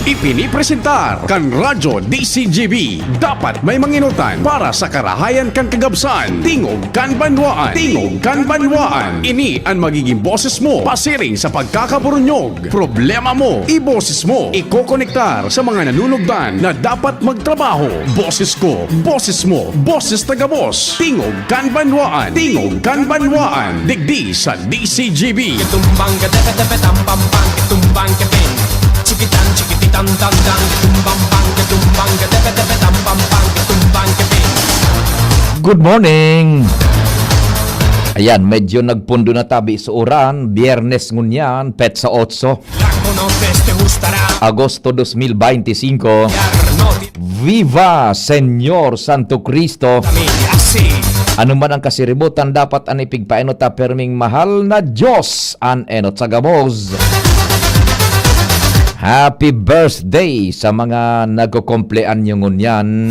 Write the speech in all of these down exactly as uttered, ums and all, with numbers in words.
Ipinipresentar kan Radyo D C G B. Dapat may mangenotan para sa karahayan kan kagabsan. Tingog kan banwaan. Tingog kan banwaan. Ini an magiging boses mo pasiring sa pagkakaburunyog. Problema mo, iboses mo. Ikokonektar sa mga nanunugdan na dapat magtrabaho. Boses ko, boses mo, boses taga-boss. Tingog kan banwaan. Tingog kan banwaan. Digdi sa D C G B. Kitumbang ka tepe tepe tam pam pam, kitumbang ka pin. Chikitan chikititan tan tan, kitumbang bang, kitumbang ka tepe tepe tam pam pam, kitumbang ka pin. Good morning. Ayan, medyo nagpundo na tabi sa uran. Biyernes ngunyan, petsa otso, Laco no peste gustará. Agosto dos mil veinticinco. Yarno ti- Viva Señor Santo Cristo. Kami asi. Ano man ang kasiributan, dapat an ipigpaenot ta perming mahal na Diyos an enot sa gabos. Happy birthday sa mga nagkukumpleanyo ngunyan.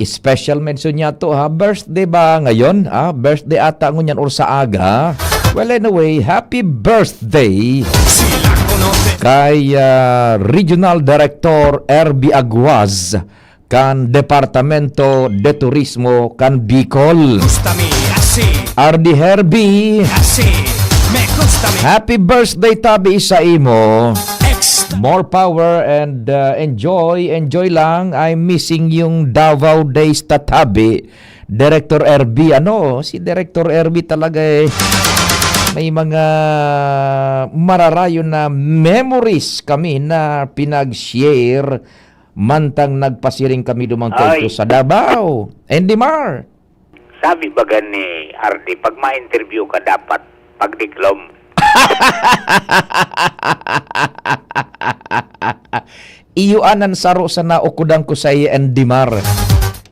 Special mention niya to, ha? Birthday ba ngayon? Ah, birthday ata ngunyan or sa aga? Well, anyway, happy birthday kay, ah, Regional Director Erby Aguaz kan Departamento de Turismo kan Bicol. Gusta mi asi. R D Herbie. Asi. Me gusta mi. Happy birthday, tabi, sa imo. Extra. More power and, uh, enjoy, enjoy lang. I'm missing yung Davao Days, tatabi. Director R B, ano, si Director R B talaga, eh, may mga mararayo na memories kami na pinag-share mantang nagpasiring kami duman kaito sa Davao. Andy Mar. Sabi baga ni R D, pag ma-interview ka, dapat pagdiklom. Iyo an saro sa naukodan ko sa iya, Andy Mar.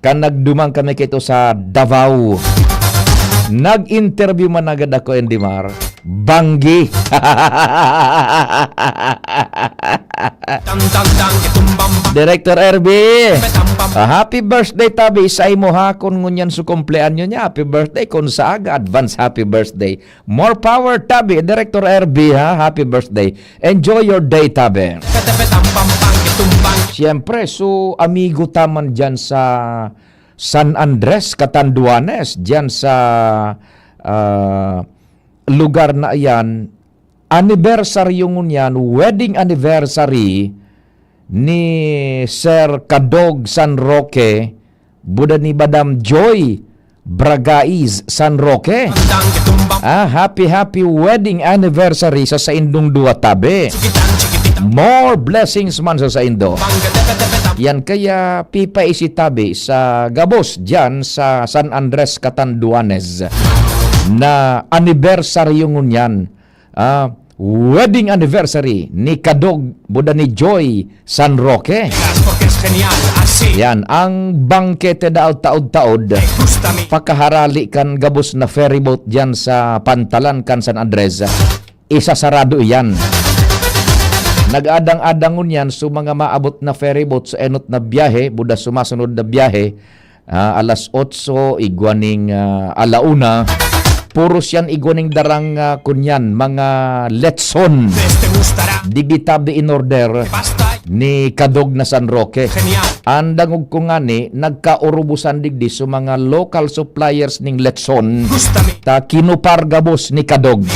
Kan nagduman kami kaito sa Davao. Nag-interview man agad ako, Andy Mar. Banggi. Tang, tang, tang, itumbang, bang. Director R B, petang, pam. Ah, happy birthday, tabi, sa imo, ha. Kun ngunyan su kumpleanyo niya, happy birthday. Kun sa aga, advance happy birthday. More power, tabi. Director R B, ha, happy birthday. Enjoy your day, tabi. Petang, pam, pang, itumbang. Siyempre, su amigo ta man diyan sa San Andres, Catanduanes, diyan sa, ah, lugar na iyan, anibersaryo ngunyan, wedding anniversary ni Sir Kadog San Roque, buda ni Madam Joy Bragais San Roque. Ah, happy, happy wedding anniversary sa saindong duwa, tabi. More blessings man sa saindo. Yan kaya pipaisi tabi sa gabos diyan sa San Andres, Catanduanes, na anibersaryo ngunyan. Ah, wedding anniversary ni Kadog buda ni Joy San Roque. Yan, ang bangkete daw taod-taod, pakaharali kan gabos na ferryboat diyan sa pantalan kan San Andres. Isasarado iyan. Nag-adang-adang ngunyan so mga maabot na ferryboat sa enot na biyahe, buda sumasunod na biyahe, ah, alas otso, igwa ning, ah, ala una. Puros yan igwa ning darang, ah, kunyan, mga letson. Digdi tabi in order ni Kadog na San Roque. An dangog ko ngani, nagkaurubosan digdi sa mga local suppliers ning letson. Ta kinupar gabos ni Kadog.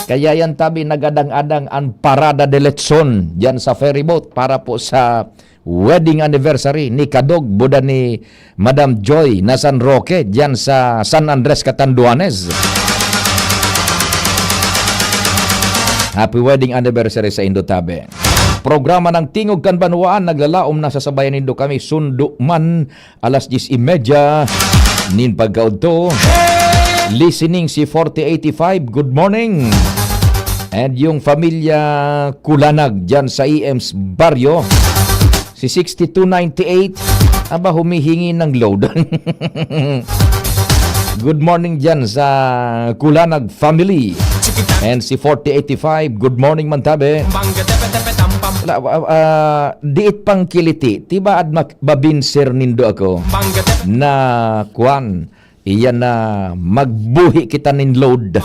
Kaya yan tabi, nagadang-adang an parada de letson diyan sa ferryboat para po sa wedding anniversary ni Kadog buda ni Madam Joy na San Roque diyan sa San Andres, Catanduanes. Happy wedding anniversary sa indo tabi. Programa ng Tingog kan Banwaan, naglalaom na sasabayan nindo kami, sundo man alas dyes y media nin pagkaudto. Listening si forty eighty-five, good morning. And yung pamilya Kulanag dyan sa E M's Barrio, si sixty-two ninety-eight, aba, humihingi ng load. Good morning dyan sa Kulanag family. And si forty eighty-five, good morning, mantabe. Wala, ah, ah, diit pang kiliti, tibaad mak-, mabinser nindo ako na, kwan, Iyan na, magbuhi kita nin load.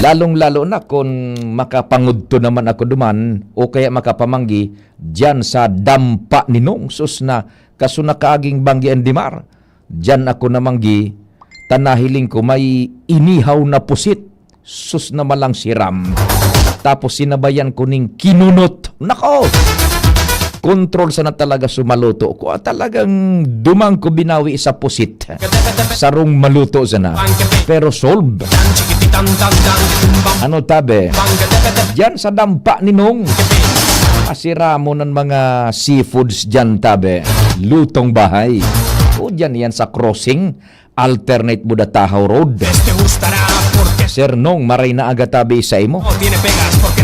Lalong-lalo na kun makapangudto naman ako duman o kaya makapamanggi diyan sa dampa ni Nong. Sus na, kaso nakaaging banggi Endimar. Diyan ako namanggi, ta nahiling ko may inihaw na pusit. Sus na malang siram. Tapos sinabayan ko ning kinunot. Nako! Kontrol sana talaga sumaluto ko. Ah, talagang dumang ko binawi sa pusit. Sarong maluto sana. Pero solve. Ano tabi? Diyan sa dampa ni Nong. Asiramo ng mga seafoods diyan tabi. Lutong bahay. O diyan yan sa crossing. Alternate Budatahaw Road. Sir Nong, maray na aga tabi sa imo.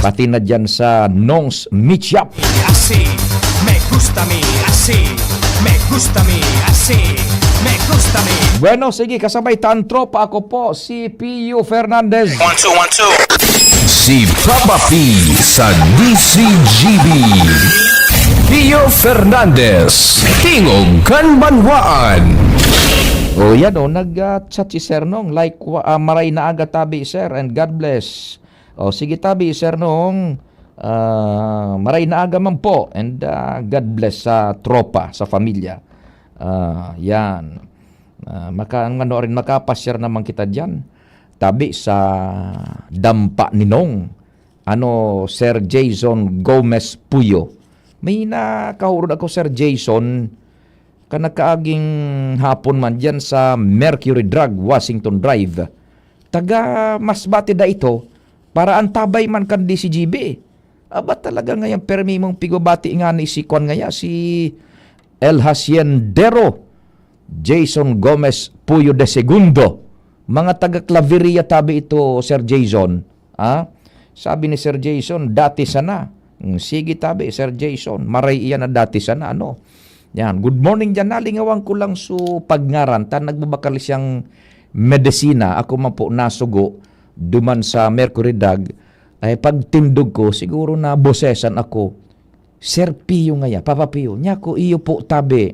Pati na dyan sa Nong's Meat Shop. Así, me gusta mi, así, me gusta mi, así, me gusta mi. Bueno, sige, kasabay ta ang tropa. Ako po, si Pio Fernandez. One, two, one, two. Si Papa P sa D C G B. Pio Fernandez, Tingog kan Banwaan. O yan o, nag-chat si Sir Nong. Like, wa- ah, maray na aga tabi, sir, and God bless. O sige tabi, Sir Nong. Ah, maray na aga man po, and ah, God bless sa tropa, sa pamilya. Ah, yan. Ah, maka, ano rin, makapasyar naman kita diyan. Tabi sa dampa ni Nong. Ano, Sir Jason Gomez Puyo. May nakahurod ako, Sir Jason, kanakaaging hapon man diyan sa Mercury Drug, Washington Drive. Taga Masbate da ito, para antabay man kan D C G B. Aba, talaga ngayon, permi mong pigobati nga ni si Kwan ngaya, si El Haciendero, Jason Gomez Puyo de Segundo. Mga taga Claveria tabi ito, Sir Jason. Ah, sabi ni Sir Jason, "Dati sana." Hmm, sige tabi, Sir Jason. Maray iyan na dati sana, ano? Yan. Good morning diyan. Nalingawan ko lang su pagngaran. Ta nagbabakal siyang medisina. Ako man po nasugo duman sa Mercury Drug. Ay, pagtindog ko, siguro nabosesan ako. Sir Pio ngaya, Papa Pio, niya ko iyo po tabi.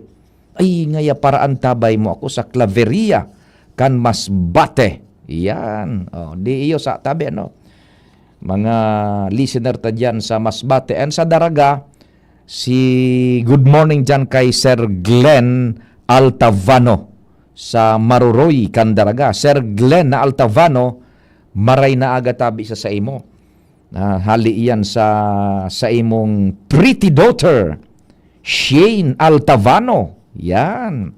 Ay, ngaya para antabay mo ako sa Claveria kan Masbate. Yan. Oh, di iyo sa tabi, ano? Mga listener ta diyan sa Masbate and sa Daraga, si good morning diyan kay Sir Glenn Altavano sa Maruroy, Candaraga. Sir Glenn na Altavano, maray na aga tabi sa saimo. Ah, hali iyan sa, sa imong pretty daughter, Shane Altavano. Yan.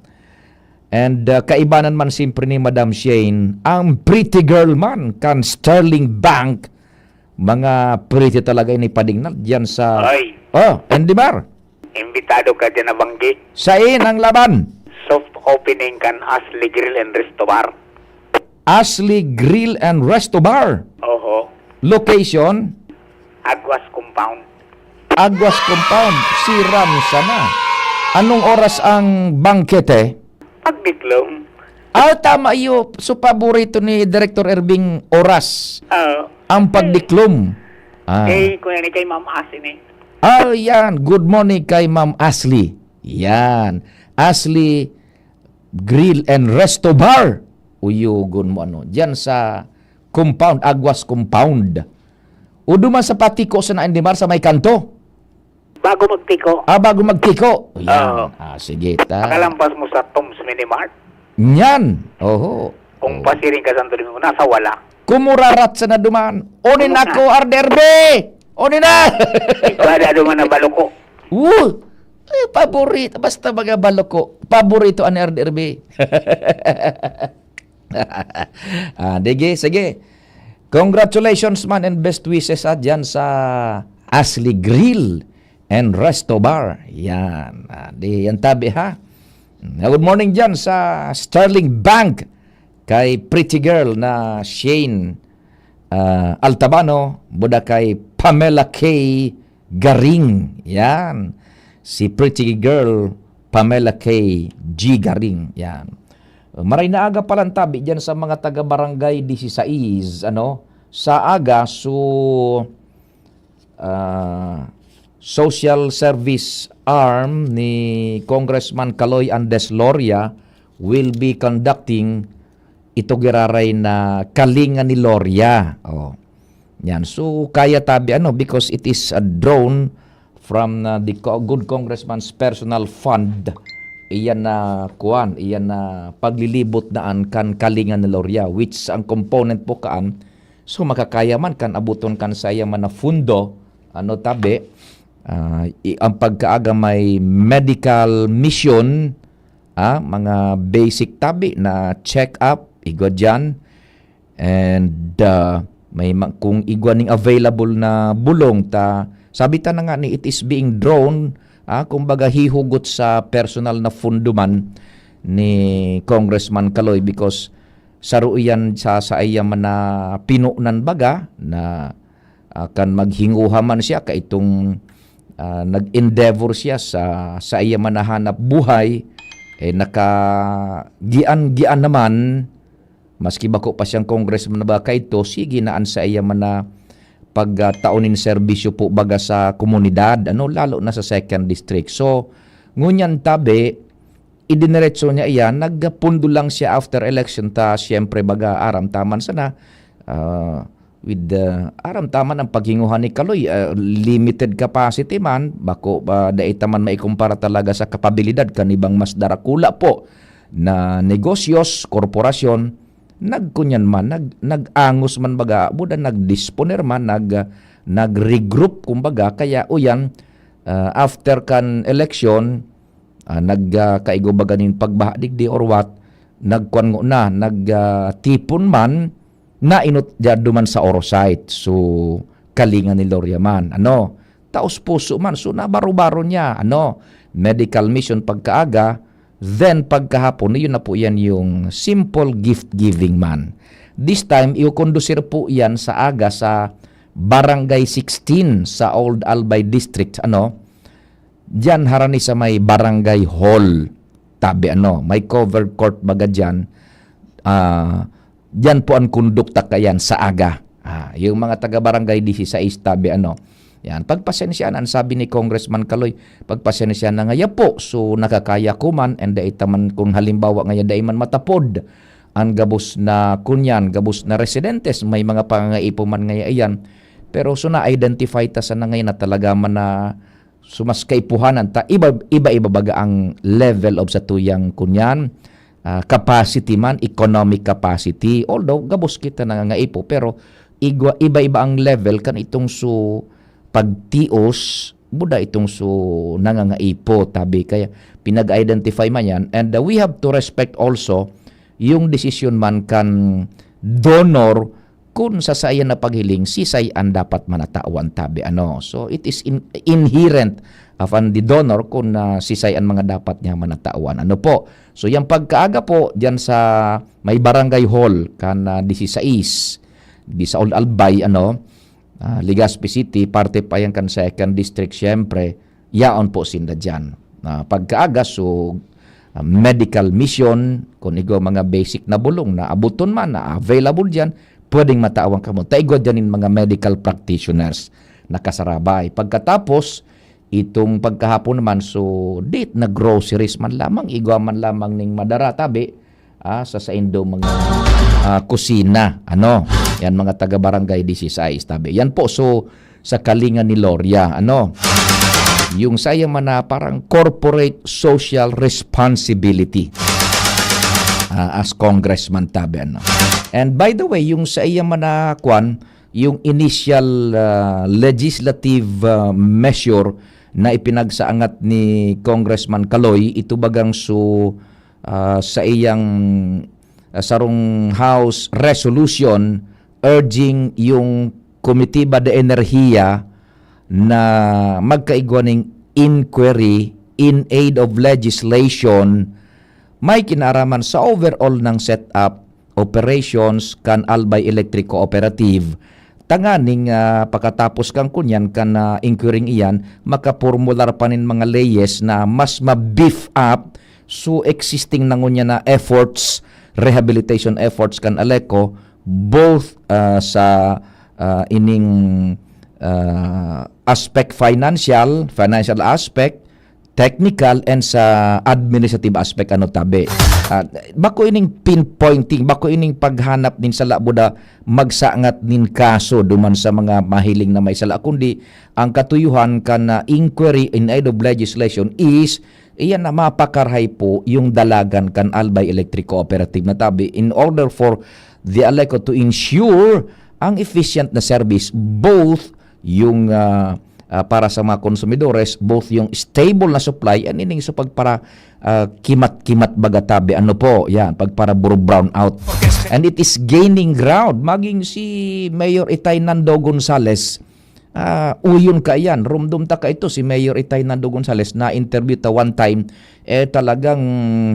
And ah, kaibanan man siyempre ni Madam Shane, ang pretty girl man kan Sterling Bank. Mga pretty talaga ini padingnal diyan sa Ay. Oh, Endimar. Imbitado ka diyan na banggi. Sain ang laban? Soft opening kan Asli Grill and Resto Bar. Asli Grill and Resto Bar. Oho. Location? Aguas Compound. Aguas Compound. Siram sana. Anong oras ang bangkete? Pagdiklom. Ah, tama iyo. So, paborito ni Director Erving oras. Oo. Ang pagdiklom. Ah. Kay, kuya ni kay Ma'am Asli ni. Ah, yan. Good morning kay Ma'am Asli. Yan. Asli Grill and Resto Bar. Uyogon mo ano. Diyan sa compound, Aguas Compound. O duman sa patiko sa Naindimar sa may kanto. Bago magtiko. Ah, bago magtiko. Yan. Oo. Ah, sige. Ta. Pakalampas mo sa Tom's Minimart. Yan. Oho. Kung pasiring ka Santo Domingo, nasa wala. Kumurarat sa naduman. Onin Kumura. Ako, R D R B! Onin na! Iba na duman na baloko. Woo! Ay, paborito. Basta mga baloko. Paborito ang R D R B. Ah, dige, sige. Congratulations man and best wishes at dyan sa Asli Grill and Resto Bar. Yan. Ah, di, yan tabi ha. Mm, good morning dyan sa Sterling Bank kay pretty girl na Shane ah, Altabano, buda kay Pamela K. Garing. Yan. Si pretty girl, Pamela K. G. Garing. Yan. Maray na aga palang tabi dyan sa mga taga Barangay dieciséis, ano, sa aga, so, ah, social service arm ni Congressman Kaloy Andes Loria, will be conducting ito giraray na kalinga ni Loria. Oh. Yan. So, kaya tabi, ano, because it is a drone from, uh, the co-, good congressman's personal fund. Iyan na, kuwan, iyan na paglilibot na an kan kalinga ni Loria, which ang component po kaan, so makakaya man kan abuton kan saya man na fundo, ano, tabi, ah, i-, ang pagkaaga may medical mission, ah, mga basic tabi na check-up, igwa diyan. And, ah, may ma-, kung igwa ning available na bulong ta, sabi ta na nga ni, it is being drawn, ah, kumbaga hihugot sa personal na fundo man ni Congressman Kaloy because saro iyan sa, sa iya man na pinunan baga na, ah, kan maghinguha man siya, kaitong, ah, nag-endeavor siya sa, sa iya man na hanap buhay, eh, nakagian-gian naman, maski bako pa siyang congressman na ba kaito, sige na an sa iya man na pagtao nin serbisyo po baga sa komunidad, ano, lalo na sa second district. So, ngunyan tabi, idiniretso niya iyan, nagpundo lang siya after election ta, siyempre baga aram taman sana, ah, with the, aram taman ang paghinguha ni Kaloy, ah, limited capacity man, bako, ah, dai ta man maikumpara talaga sa kapabilidad kan ibang mas darakula po na negosyos, korporasyon, nagkunyan man, nag-, nag-angos man baga, buda nag-disponer man, nag-, nag-regroup kumbaga, kaya uyan, ah, after kan election, ah, nag, ah, kaigo baga nin pagbaha digdi or what, nagkuan ngona, nag, ah, tipon man, nainot diyan duman sa Orosite. So, kalinga ni Loria man. Ano? Taos puso man. So, nabaro-baro niya. Ano? Medical mission pagkaaga, then pagkahapon, yun na po yan yung simple gift giving man. This time, ikokondusir po yan sa aga sa Barangay sixteen sa Old Albay District. Ano? Diyan harani sa may barangay hall, tabi ano, may covered court baga diyan. Ah, diyan po ang kondukta kayan sa aga. Ah, yung mga taga barangay dieciséis, tabi ano. Yan, pagpasensya na, ang sabi ni Congressman Kaloy, pagpasensya na ngaya po. So, nakakaya ko man, and ita man kung halimbawa ngaya dai man matapod ang gabos na kunyan, gabos na residentes, may mga pangangaipo man ngaya iyan. Pero so na-identify ta sana ngayon na talaga man na so, mas kaipuhanan ta, iba, iba-iba baga ang level of satuyang kunyan, ah, capacity man, economic capacity. Although, gabos kita nangangaipo, pero igwa, iba-iba ang level kan itong so pagtios, buda itong so nangangaipo, tabi. Kaya pinag-identify man yan. And, uh, we have to respect also yung desisyon man kan donor kun sa saiya na paghiling, sisay an dapat manatawan, tabi, ano. So, it is in-, inherent of an the donor kun, ah, sisay an mga dapat niya manatawan. Ano po? So, yang pagkaaga po, diyan sa may barangay hall, kan, ah, dieciséis, di sa Old Albay, ano, ah, Legazpi City, parte pa yan kan second district, siyempre, yaon po sinda diyan. Ah, pagkaaga, so, ah, medical mission, kung igwa mga basic na bulong na abuton man, na available diyan, pwedeng matawan kamo. Ta igwa diyan nin mga medical practitioners na kasarabay. Pagkatapos, itong pagkahapon naman, so, dit na groceries man lamang, igwa man lamang ning madara, tabi, ah, sa saindong mga, ah, kusina. Ano? Yan, mga taga Barangay dieciséis, tabi. Yan po, so, sa kalinga ni Loria, ano? Yung saya man na parang corporate social responsibility, ah, as congressman, tabi, ano? And by the way, yung sa iya man na kwan, yung initial, ah, legislative, ah, measure na ipinagsaangat ni Congressman Kaloy, ito bagang so, ah, sa iyang, ah, sarong House resolution urging yung Komitiba de Enerhiya na magkaigwa ning inquiry in aid of legislation may kinaaraman sa overall ng setup operations kan Albay Electric Cooperative, tanganing, ah, pakatapos kan kunyan kan, ah, inquiry iyan, makapormular pa nin mga leyes na mas ma-beef up so existing na ngunyan na efforts, rehabilitation efforts kan Aleco, both, ah, sa, ah, ining, ah, aspect financial, financial aspect, technical and sa administrative aspect, ano, tabi. Ah, bako ining pinpointing, bako ining paghanap nin sala buda magsangat nin kaso duman sa mga mahiling na may sala, kundi ang katuyuhan kan, ah, inquiry in aid of legislation is iyan na mapakarahay po yung dalagan kan Albay Electric Cooperative na tabi in order for the ALECO to ensure ang efficient na service, both yung, ah, ah, para sa mga konsumidores, both yung stable na supply and ining sa pagpara, ah, kimat-kimat baga tabi, ano po, yan, pagpara bur-, brown out. And it is gaining ground. Maging si Mayor Itay Nando Gonzales, ah, uyon ka yan. Rumdom ta ka ito, si Mayor Itay Nando Gonzales, na-interview ta one time, eh, talagang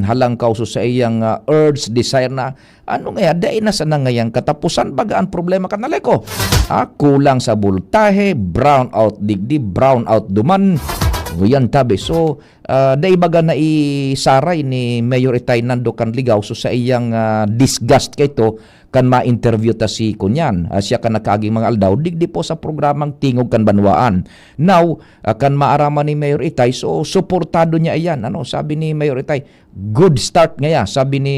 halangkaw so sa iyang, ah, urge, desire na, ano nga, dai na sana ngayang katapusan baga ang problema kan ALECO. Ah, kulang sa boltahe, brown out digdi, brown out duman. Yan tabi. So, ah, dai baga naisaray ni Mayor Itay Nando kan Ligao, so sa iyang, ah, disgust kaito, kan ma-interview ta si kunyan, ah, siya kan nakaaging mga aldaw, digdi po sa programang Tingog kan Banwaan. Now, ah, kan maaraman ni Mayor Itay, so suportado niya iyan. Ano, sabi ni Mayor Itay, "Good start ngaya," sabi ni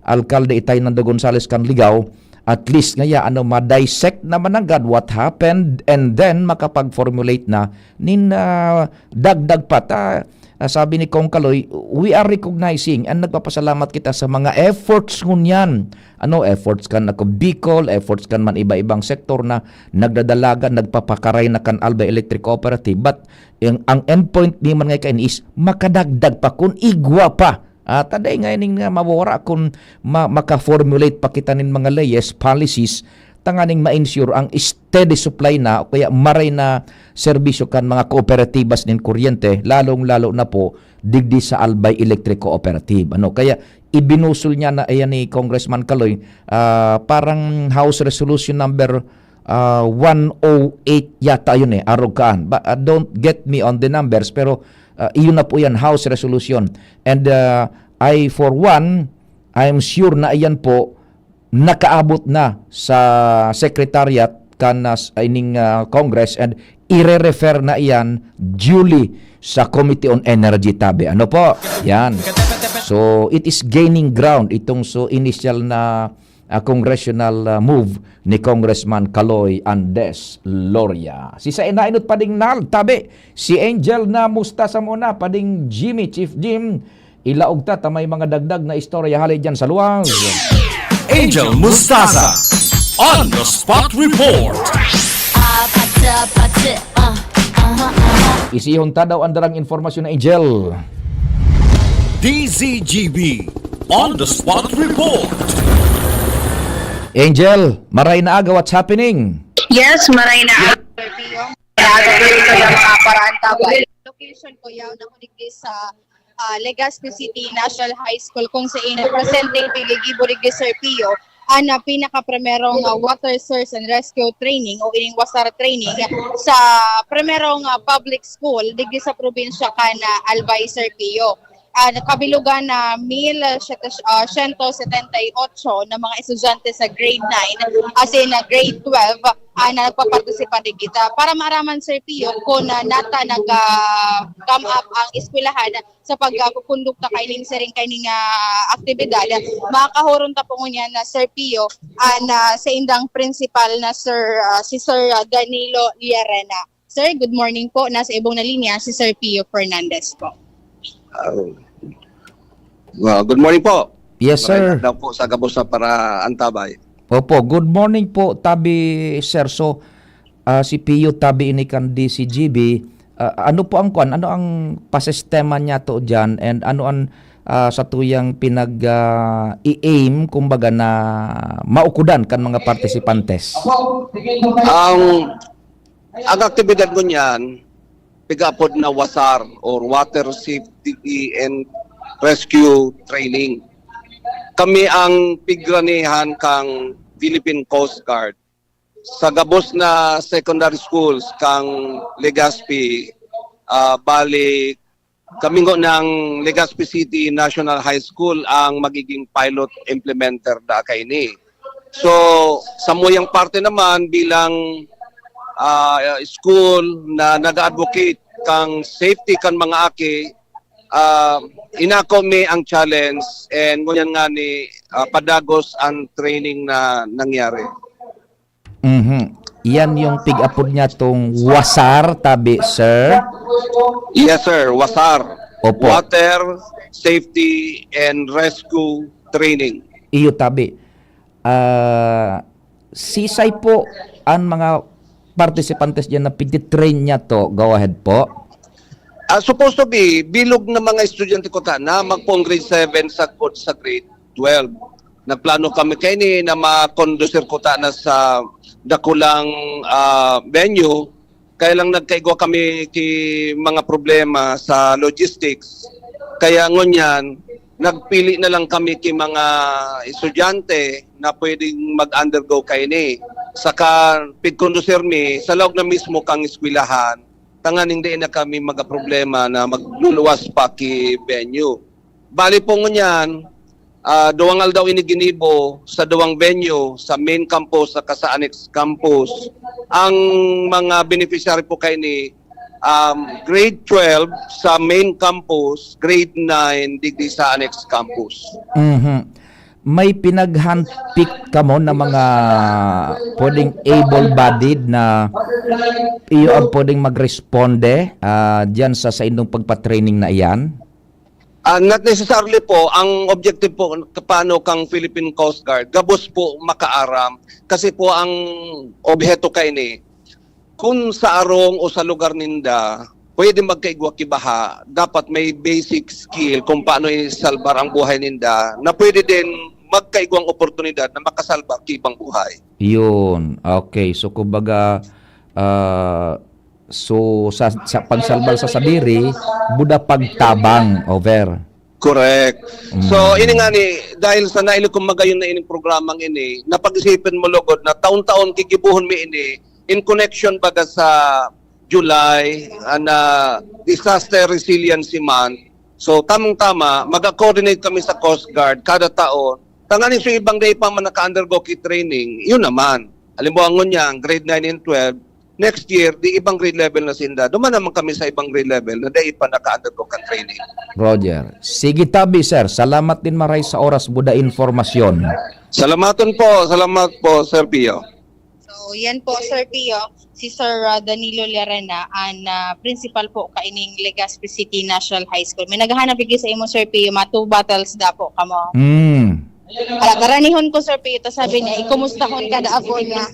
Alkalde Itay Nando Gonzales kan Ligao, at least ngaya, ano, ma-dissect na mananggad what happened and then makapag-formulate na nin, ah, dagdag pa ta. Ah, sabi ni Cong Kaloy, "We are recognizing and nagpapasalamat kita sa mga efforts ngunyan." Ano, efforts kan ako Bicol, efforts kan man iba-ibang sektor na nagdadalagan, nagpapakaray na kan Albay Electric Cooperative. But ang, ang endpoint ni man ngay kaini is makadagdag pa kun igwa pa. At aday nga ining nga mawara kun ma-, maka-formulate pa kita nin mga leyes, policies, tanganing ma-ensure ang steady supply na o kaya maray na serbisyo kan mga kooperatibas nin kuryente, lalong-lalo na po digdi sa Albay Electric Cooperative. Ano, kaya ibinusol niya na, ayan, ni Congressman Kaloy, ah, parang House Resolution number, ah, one oh eight yata yun eh, arog kaan. Ba, ah, don't get me on the numbers, pero, ah, iyon na po yan, House Resolution. And, ah, I, for one, I'm sure na iyan po nakaabot na sa secretariat kan, ah, s-, ining, ah, Congress, and ire-refer na iyan duly sa Committee on Energy, tabi. Ano po? Yan. So, it is gaining ground itong so initial na, ah, congressional, ah, move ni Congressman Kaloy Andes Loria. Si sa inainot pading nal, tabi, si Angel na musta sa muna, pading Jimmy, Chief Jim, ilaog ta ta may mga dagdag na istorya hali diyan sa luwas. Angel Mustasa, On the Spot Report. Isihon ta daw ang darang informasyon na Angel. D Z G B, On the Spot Report. Angel, maray na aga, what's happening? Yes, maray na aga, Sir Pio. Maray na aga dito sa mga paraan tabay. Location ko yaw na kuligdi sa ah, Legazpi City National High School, kung sain presenteng piggigibo digdi, Sir Pio, an, ah, pinakaprimerong, ah, water search and rescue training o ining wasar training sa primerong, ah, public school digdi sa probinsya kan, ah, Albay, Sir Pio. Ah, kabilugan na mil siyete, ah, siyento setenta y ocho na mga estudyante sa grade nine, as in, ah, grade twelve, ah, na nagpapartisipa digdi. Para maaraman, Sir Pio, kung, ah, nata nag, ah, come up ang eskwelahan, sa pagkukondukta kaining siring kaining, ah, aktibidad, makakahuron ta po ngunyan na, Sir Pio, an, ah, saindang principal na Sir, ah, si Sir, ah, Danilo Llarena. Sir, good morning po. Nasa ibong na linya si Sir Pio Fernandez po. Ah, well, good morning po. Yes, sir. Magandang po sa gabos na para antabay. Opo, good morning po, Tabi, sir. So, ah, si Pio Tabi ini kan D C G B, ah, ano po ang kwan? Ano ang pasistema niya to diyan? And ano ang, ah, sa tuyang pinag, ah, i-aim, kumbaga, na maukudan kan mga participantes? Ang, ang aktibidad mo niyan, pigapod na wasar or Water Safety and Rescue Training. Kami ang pigranihan kang Philippine Coast Guard. Sa gabos na secondary schools kang Legazpi, ah, bali, kami ngo ng Legazpi City National High School ang magiging pilot implementer da kaini. So, sa muyang parte naman bilang, ah, school na nag-advocate kang safety kan mga aki, ah, inako mi ang challenge, and ngunyan nga ni, ah, padagos ang training na nangyari. Mhm. Yan yung pig-apod niya tong wasar, tabi, sir? Yes, sir. Wasar. Opo. Water Safety and Rescue Training. Iyo, tabi. Ah, sisay po ang mga participantes dyan na pigtitrain niya to? Go ahead po. Ah, supposed to be, bilog na mga estudyante ko ta na magpoon grade seven sa, sa grade twelve. Nagplano kami kaini na makondusir ko ta na sa dakulang, ah, venue. Kaya lang nagkaigwa kami ki mga problema sa logistics. Kaya ngunyan, nagpili na lang kami ki mga estudyante na pwedeng mag-undergo kaini. Saka pigkondusir mi sa laog na mismo kang eskwelahan, tanganing dai na kami magkaproblema na magluluwas pa ki venue. Bali po ngunyan, ah, duwang aldaw ini ginibo sa duwang venue, sa main campus saka sa annex campus. Ang mga beneficiary po kaini, um, grade twelve sa main campus, grade nine digdi sa annex campus. Mhm. May pinag-handpick kamo na mga pwedeng able-bodied na iyo ang pwedeng magresponde, ah, diyan sa saindong pagpa-training na iyan? Ah, not necessarily po. Ang objective po paano kang Philippine Coast Guard, gabos po makaaram. Kasi po ang obheto kaini, kung sa arong o sa lugar ninda, pwede magkaigwa ki baha, dapat may basic skill kung paano isalbar ang buhay ninda, na pwede din magkaigwang oportunidad na makasalbar ki ibang buhay. Yun. Okay. So, kumbaga, ah, so, sa, sa pagsalbar sa sadiri, buda pagtabang, over. Correct. So, Mm. ini nga ni, dahil sa naili kong magayon na ining programang ini, napag-isipan mo lugod na taon-taon gigibuhon mi ini in connection baga sa July, ah, na Disaster Resiliency Month. So, tamang-tama, mag-coordinate kami sa Coast Guard kada taon. Tanganing sa ibang dai pa man naka-undergo ki training, yun naman. Halimbawa, ngunyan, grade nine and twelve, next year, di ibang grade level na sinda. Duman naman kami sa ibang grade level na dai pa naka-undergo kan training. Roger. Sige, tabi, sir. Salamat din maray sa oras, buda informasyon. Salamaton po, salamat po, Sir Pio. So, yan po, Sir Pio, si Sir, ah, Danilo Llarena, an, ah, principal po kaining Legazpi City National High School. May naghahanap lagi sa imo, Sir Pio, ma two battles da po kamo. Hmm. Ala, garanihon ko, Sir Pio, ta sabi niya, ikumustahon ka da ako niya.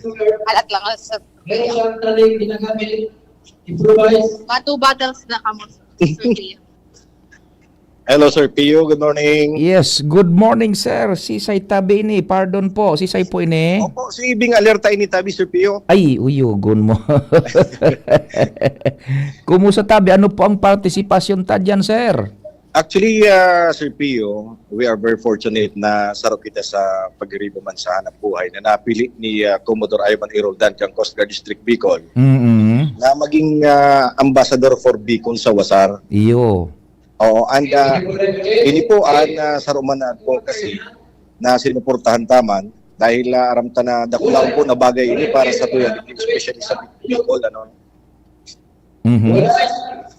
Alat lang, Sir Pio. Ma two battles da kamo, Sir Pio. Hello, Sir Pio. Good morning. Yes, good morning, sir. Sisay tabi ini? Pardon po, sisay po ini? Opo, si Ibing Alerta ini tabi, Sir Pio. Ay, uyugon mo. Kumusta tabi? Ano po ang partisipasyon ta dyan, sir? Actually, ah, Sir Pio, we are very fortunate na saro kita sa pagiriba man sa hanap buhay na napili ni ah, Commodore Ivan A. Roldan kang Coast Guard District Bicol Mm-mm. na maging ah, ambassador for Bicol sa Wasar. Iyo. Oo, and ah, ini po ang ah, saro man na advocacy na sinuportahan ta man dahil ah, aram ta na dakulaon po na bagay ini para sa tuya, especially sa Bicol, ano. Mhm.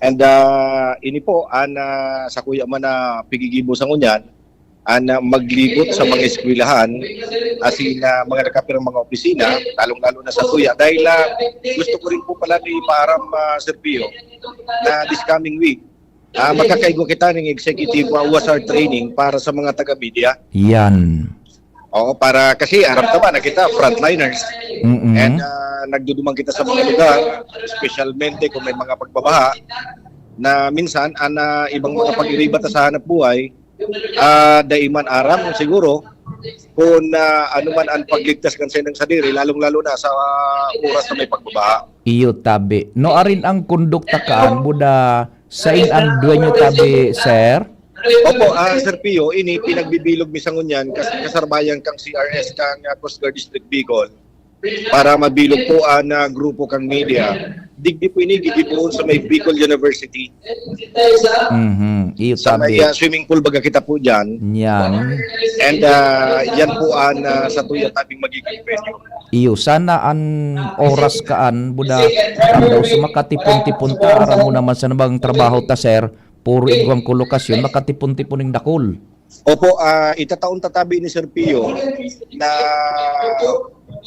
And ah, ini po an ah, sa kuya man na pigigibo sa ngunyan, an ah, maglibot sa mga eskwelahan, as in ah, mga nakapirang mga opisina, lalong-lalo na sa kuya. Dahil ah, gusto ko rin po pala ni paaram, ah, Sir Pio, na this coming week, ah, magkakaigo kita ng executive ah, wasar training para sa mga taga-media. Yan. Oo, para kasi aram ta ba na kita frontliners. Mm-mm. And ah, nagdudumang kita sa mga lugar, especialmente kung may mga pagbabaha, na minsan an ah, ibang mga pag-iriba ta sa hanap buhay, ah, dai man aram siguro kung ah, ano man ang pagligtas kan saindang sadiri, lalong-lalo na sa ah, oras na may pagbabaha. Iyo tabi. No arin ang kondukta kaan, buda sain ang duenyo tabi, sir? Opo, ah, Sir Pio, ini pinagbibilog mi sa ngunyan kas- kasarbayan kang C R S kang ah, Coast Guard District Bicol para mabilog po ang ah, grupo kang media. Digdi po ini gigibohon sa may Bicol University. Mhm. Iyo Sa may tabi. ah, swimming pool baga kita po dyan. Yan. And ah, yan po ang ah, sa tuya tabing magiging venue. Iyo, sana an oras kaan, buda, ang daw sa makatipon-tipon ta, aram mo naman sa nabang trabaho ta, sir, puro igwang kolokasyon, makatipon-tipon ning dakul. Opo, ah, itataon ta tabi ni Sir Pio na,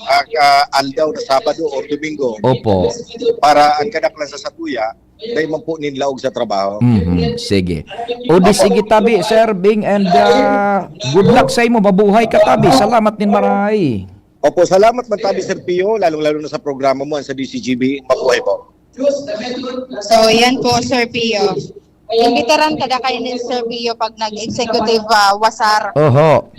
ah, ah, aldaw na Sabado or Domingo. Opo. Para ang kadaklan sa satuya, dai man po nin laog sa trabaho. Mhm, sige. O di sige tabi, Sir Bing, and, ah, good luck sa imo. Mabuhay ka tabi. Salamat nin maray. Opo, salamat man tabi, Sir Pio, lalong-lalo na sa programa mo, ang sa D C G B. Mabuhay po. So, yan po, Sir Pio. Imbitaran ka na kayo ni Sir Pio pag nag-executive, ah, wasar. Oho.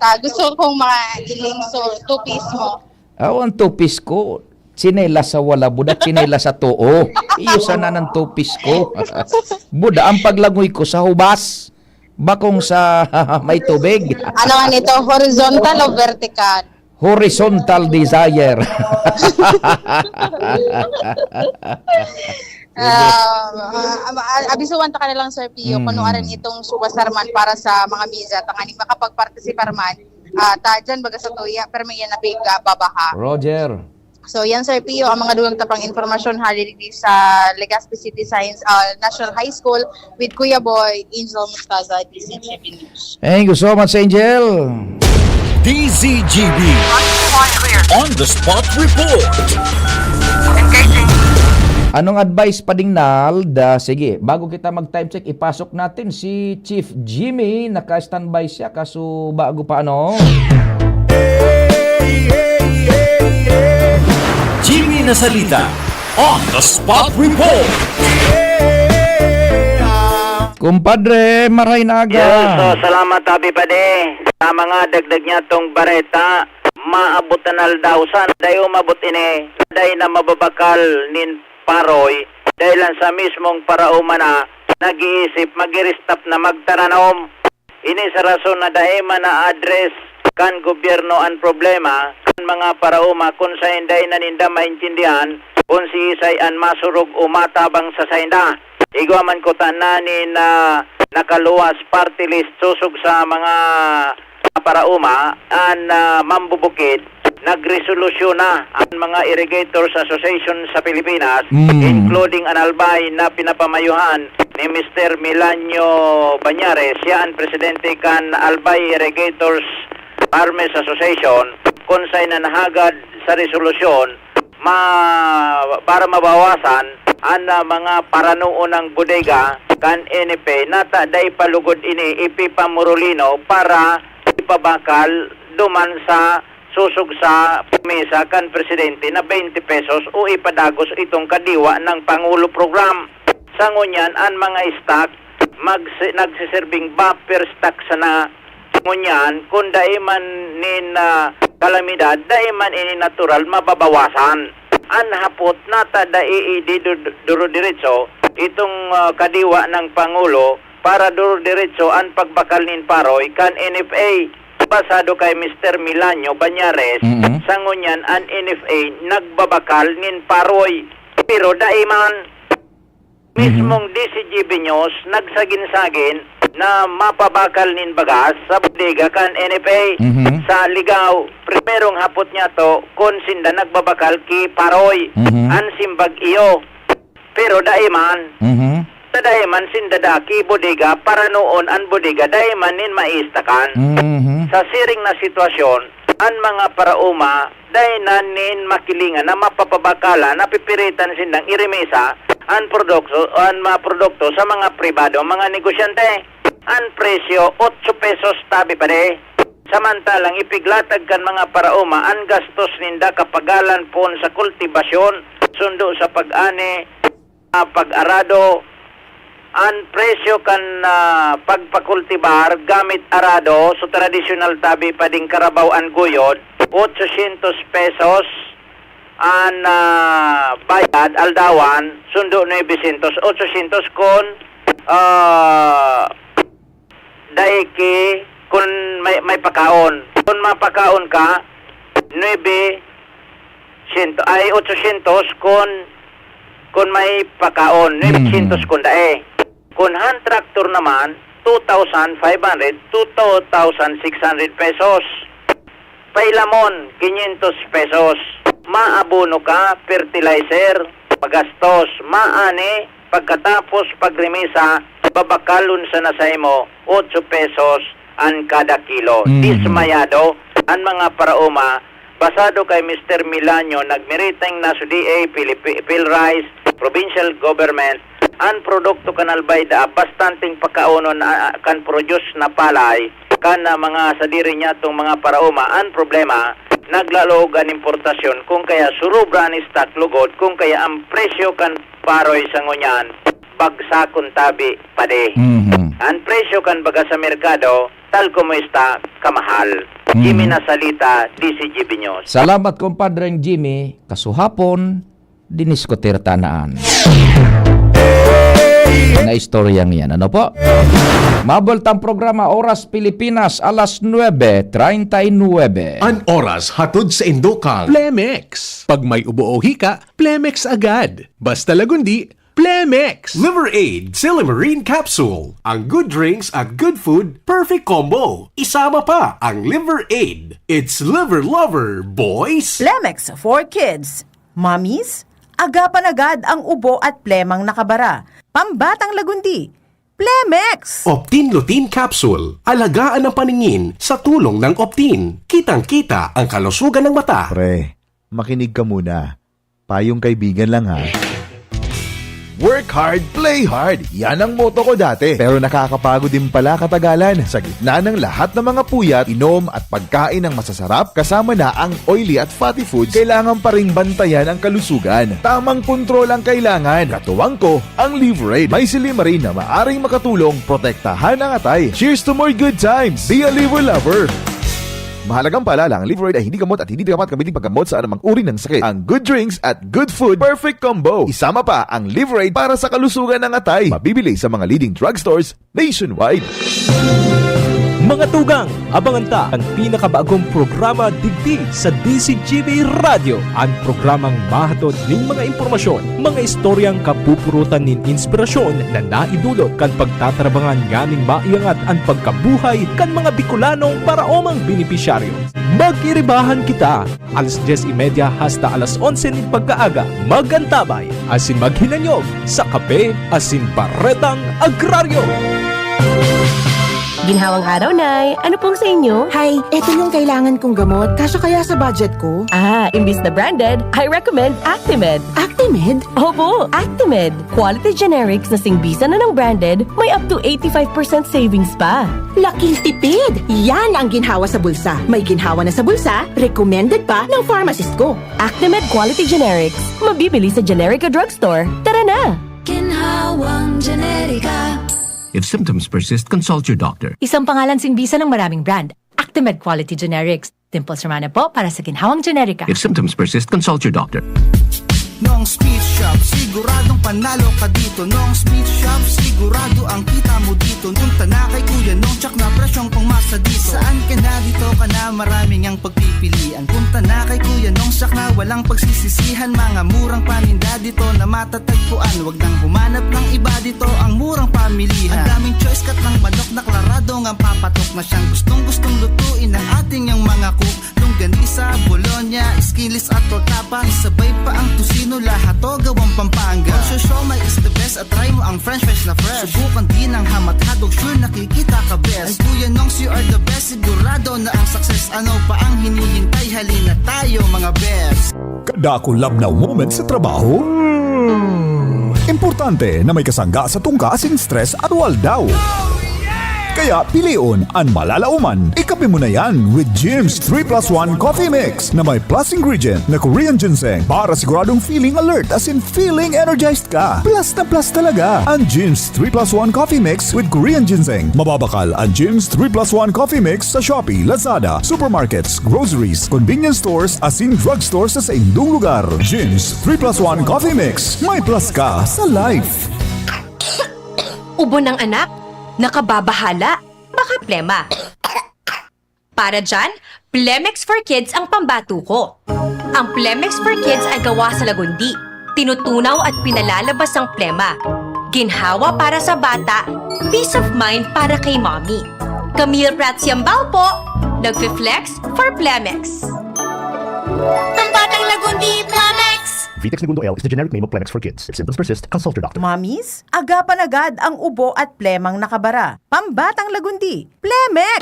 Ta, gusto kong mga iling so, two-piece mo. Aw, ang two-piece ko, tsinelas sa wala, buda, tsinelas sa too. Iyo sana ng two-piece ko. Buda, ang paglangoy ko sa hubas, bakong sa may tubig. Ano nga nito? Horizontal o vertical? Horizontal desire. Ah, ah, ah, abisuhan ta ka na lang, Sir Pio, kung ano Mm. aran itong suwasar man para sa mga misa, tanganing makapagpartisipar man, ah, ta dyan, baga sa tuya, pero may yan na big, ah, babaha. Roger. So, yan, Sir Pio, ang mga dugang ta pang impormasyon, hali digdi sa Legazpi City Science, ah, National High School with Kuya Boy, Angel Mostaza, D C G B News. Thank you so much, Angel. D Z G B On the spot report. Anong advice pa ding, Nald? Ah, sige, bago kita mag-time check, ipasok natin si Chief Jimmy. Naka-standby siya, kaso bago pa, ano? Jimmy Nasalita on the spot report. Kumpadre, maray na aga. Yes, so, salamat, Happy Padi. Sa mga dagdag niya tong bareta, maabot na naldawsan. Dai umabot ini, dai na mababakal nin paroy. Dahil lang sa mismong parauma na nag-iisip, mag-i-stop na magtaranom. Ini sa rason na dai man na-address kan gobyerno an problema kan mga parauma kun saen dai na ninda maintindihan kun siisay an masurog o matabang sa sainda. Igwa man kutana nin, ah, nakaluwas party list sosog sa mga parauma, an, ah, mambubukid, nagresolusyon na ang mga Irrigators Association sa Pilipinas, Mm. including an Albay na pinapamayohan ni Mister Milanio Bañares. Siya ang presidente kan Albay Irrigators Farmers Association, kun saen nahagad sa resolusyon, ma-, para mabawasan an, ah, mga paranuon ng bodega kan N F A, nata dai pa lugod ini ipipamorolino para ipabakal duman sa sosog sa promesa kan presidente na twenty pesos o ipadagos itong Kadiwa ng Pangulo program. Sa ngunyan, an mga stock magsi-, nagsiserbing buffer stock sana. Ngunyan, kun dai man nin, ah, kalamidad, dai man ini natural mababawasan. An hapot, nata dai idi du-, duro-diretso itong, ah, Kadiwa ng Pangulo para duro-diretso an pagbakal nin paroy kan N F A. Basado kay Mister Milanio Bañares, Mm-mm. sa ngunyan an N F A nagbabakal nin paroy. Pero dai man. Mhm. Mismong D Z G B News nagsagin-sagin na mapabakal nin bagas sa bodega kan N F A Mhm. sa Ligao. Primerong hapot niya to kun sinda nagbabakal ki paroy Mhm. an simbag iyo. Pero dai man. Mhm. Sa dai man sinda daki bodega, paranoon an bodega, dai man nin maistakan. Mhm. Sa siring na sitwasyon, an mga parauma, dai na nin makilingan na mapapabakala, napipiritan sindang iremesa an produkto, an mga produkto sa mga pribado, mga negosyante. An presyo, otso pesos tabi pa di. Samantalang ipiglatag kan mga parauma an gastos ninda kapagalan poon sa kultibasyon, sundo sa pag-ani, ah, pag-arado. An presyo kan, ah, pagpakultibar gamit arado, so tradisyonal tabi pa ding karabaw an guyod, otsosyentos pesos an, ah, bayad aldawan, sundo nuebesyentos, otsosyentos kun, ah, dai ki kun may, may pakaon. Kun mapakaon ka, nuebe siyento, ay, otsosyentos kun, kun may pakaon, Mm. nuebe syentos kun dai. Kun hand tractor naman, two thousand five hundred to two thousand six hundred pesos. Pailamon, kinyentos pesos. Maabono ka, fertilizer, magastos, maani, pagkatapos pagremesa, babakalon sana sa imo, otso pesos an kada kilo. Mhm. Dismayado an mga paraoma, basado kay Mister Milanio, nagmiriteng na sa D A, Philippi-, PhilRice, provincial government, an produkto kan Albayda, bastanteng pakaonon, ah, kan produce na palay, kan, ah, mga sadiri niyatong mga paraoma. An problema, naglalog an importasyon, kung kaya surubra an stock lugod, kung kaya ang presyo kan paroy sa ngunyan, bagsakon tabi, padi. Mhm. Ang presyo kan baga sa merkado, tal como esta, kamahal. Mhm. Jimmy Nasalita, D C G B News. Salamat, Compadreng Jimmy. Kasuhapon, diniskutir ta na an na istoryang yan. Ano po? Mabultang programa, oras Pilipinas, alas nuebe treinta y nueve. An oras hatod sa indo kan Plemex. Pag may ubo o hika, Plemex agad. Basta lagundi, Plemex! Liver Aid Silymarin Capsule. Ang good drinks at good food, perfect combo. Isama pa ang Liver Aid. It's Liver Lover, boys! Plemex for kids, mommies, agapan agad ang ubo at plemang nakabara. Pambatang lagundi, Plemex! Optin Lutein Capsule. Alagaan ang paningin sa tulong ng Optin. Kitang-kita ang kalusugan ng mata. Pre, makinig ka muna. Payong kaibigan lang, ha. Work hard, play hard. Yan ang motto ko dati. Pero nakakapagod din pala katagalan. Sa gitna ng lahat ng mga puyat, inom at pagkain ng masasarap, kasama na ang oily at fatty foods, kailangan pa ring bantayan ang kalusugan. Tamang kontrol ang kailangan. Katuwang ko, ang Liver Aid. May silymarin na maaring makatulong protektahan ang atay. Cheers to more good times! Be a Liver Lover! Mahalagang paalala, ang Liver Aid ay hindi gamot at hindi dapat gamitin paggamot sa anumang uri ng sakit. Ang good drinks at good food, perfect combo. Isama pa ang Liver Aid para sa kalusugan ng atay. Mabibili sa mga leading drugstores nationwide. Mga tugang, abangan ta an pinakabagong programa digdi sa D C G B Radyo, an programang mahatod nin mga impormasyon, mga istoryang kapupurutan nin inspirasyon na naidulot kan pagtatrabangan nganing maiangat an pagkabuhay kan mga Bicolanong paraomang benepisyaryo. Magkiribahan kita, alas dyes y media hasta alas onse nin pagkaaga. Mag-antabay asin maghinanyog sa Kape asin Baretang Agraryo. Ginhawang araw, Nay. Ano pong sa inyo? Hay, eto yung kailangan kong gamot. Kasya kaya sa budget ko? Ah, imbis na branded, I recommend Actimed. Actimed? Opo, Actimed. Quality generics na singbisan na ng branded, may up to eighty-five percent savings pa. Laking tipid! Yan ang ginhawa sa bulsa. May ginhawa na sa bulsa, recommended pa ng pharmacist ko. Actimed Quality Generics. Mabibili sa Generica Drugstore. Tara na! Ginhawang Generica. If symptoms persist, consult your doctor. Isang pangalan singbisan ng maraming brand. Actimed Quality Generics. Dimples Romana po para sa Ginhawang Generica. If symptoms persist, consult your doctor. Nong Speed Shop, siguradong panalo ka dito. Nong Speed Shop, sigurado ang kita mo dito. Punta na kay Kuya Nong, tsak na presyong pangmasa dito. Saan ka na, dito ka na, maraming ang pagpipilian. Punta na kay Kuya Nong, tsak na walang pagsisisihan. Mga murang paninda dito na matatagpuan. Wag nang humanap ng iba dito, ang murang pamilihan. Ang daming choice, kat ng manok na klarado ngang papatok na siyang gustong-gustong lutuin ng ating yang mga cook. Longganisa, bologna, skinless at torta pa. Isabay pa ang tocino, lahat to gawang Pampanga. Kung siomai is the best, at try mo ang french fries na fresh. Subukan din ang ham at hotdog, sure nakikita ka best. Ang Kuya Nongs, you are the best, sigurado na ang success. Ano pa ang hinihintay? Halina tayo, mga best. Kada kulab na moment sa trabaho? Hmm. Importante na may kasangga sa tungka asin stress aroaldaw. Kaya pilion an malalaoman. Ikape mo na yan with Jim's three plus one Coffee Mix na may plus ingredient na Korean ginseng para siguradong feeling alert asin feeling energized ka. Plus na plus talaga an Jim's three plus one Coffee Mix with Korean ginseng. Mababakal an Jim's three plus one Coffee Mix sa Shopee, Lazada, supermarkets, groceries, convenience stores asin drugstore sa saindong lugar. Jim's three plus one Coffee Mix. May plus ka sa life. Ubo ng anak? Nakababahala? Baka plema. Para dyan, Plemex for Kids ang pambato ko. Ang Plemex for Kids ay gawa sa lagundi, tinutunaw at pinalalabas ang plema. Ginhawa para sa bata, peace of mind para kay mommy. Camille Prats Yambao po, nagfe-flex for Plemex. Pambatang lagundi, Plemex! Pitex Negundo L is the generic name of Plemex for kids. If symptoms persist, consult your doctor. Mamis, agapan agad ang ubo at plemang nakabara. Pambatang Lagundi, Plemex!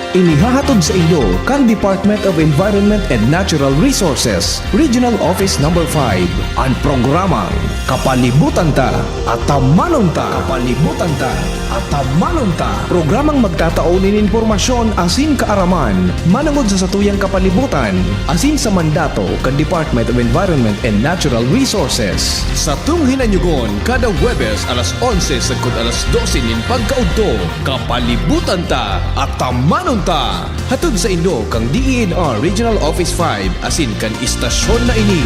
Inihahatod saindo kan Department of Environment and Natural Resources, Regional Office Number five, an programang Kapalibutan Ta, Atamanon Ta. Kapalibutan Ta, Atamanon Ta. Programang magtatao nin impormasyon asin kaaraman manongod sa satuyang kapalibutan asin sa mandato kan Department of Environment and Natural Resources. Satong hinanyugon kada Huwebes alas onse sagkod alas dose nin pagkaudto. Kapalibutan Ta, Atamanon Ta. Hatod saindo kan D E N R Regional Office five asin kan istasyon na ini.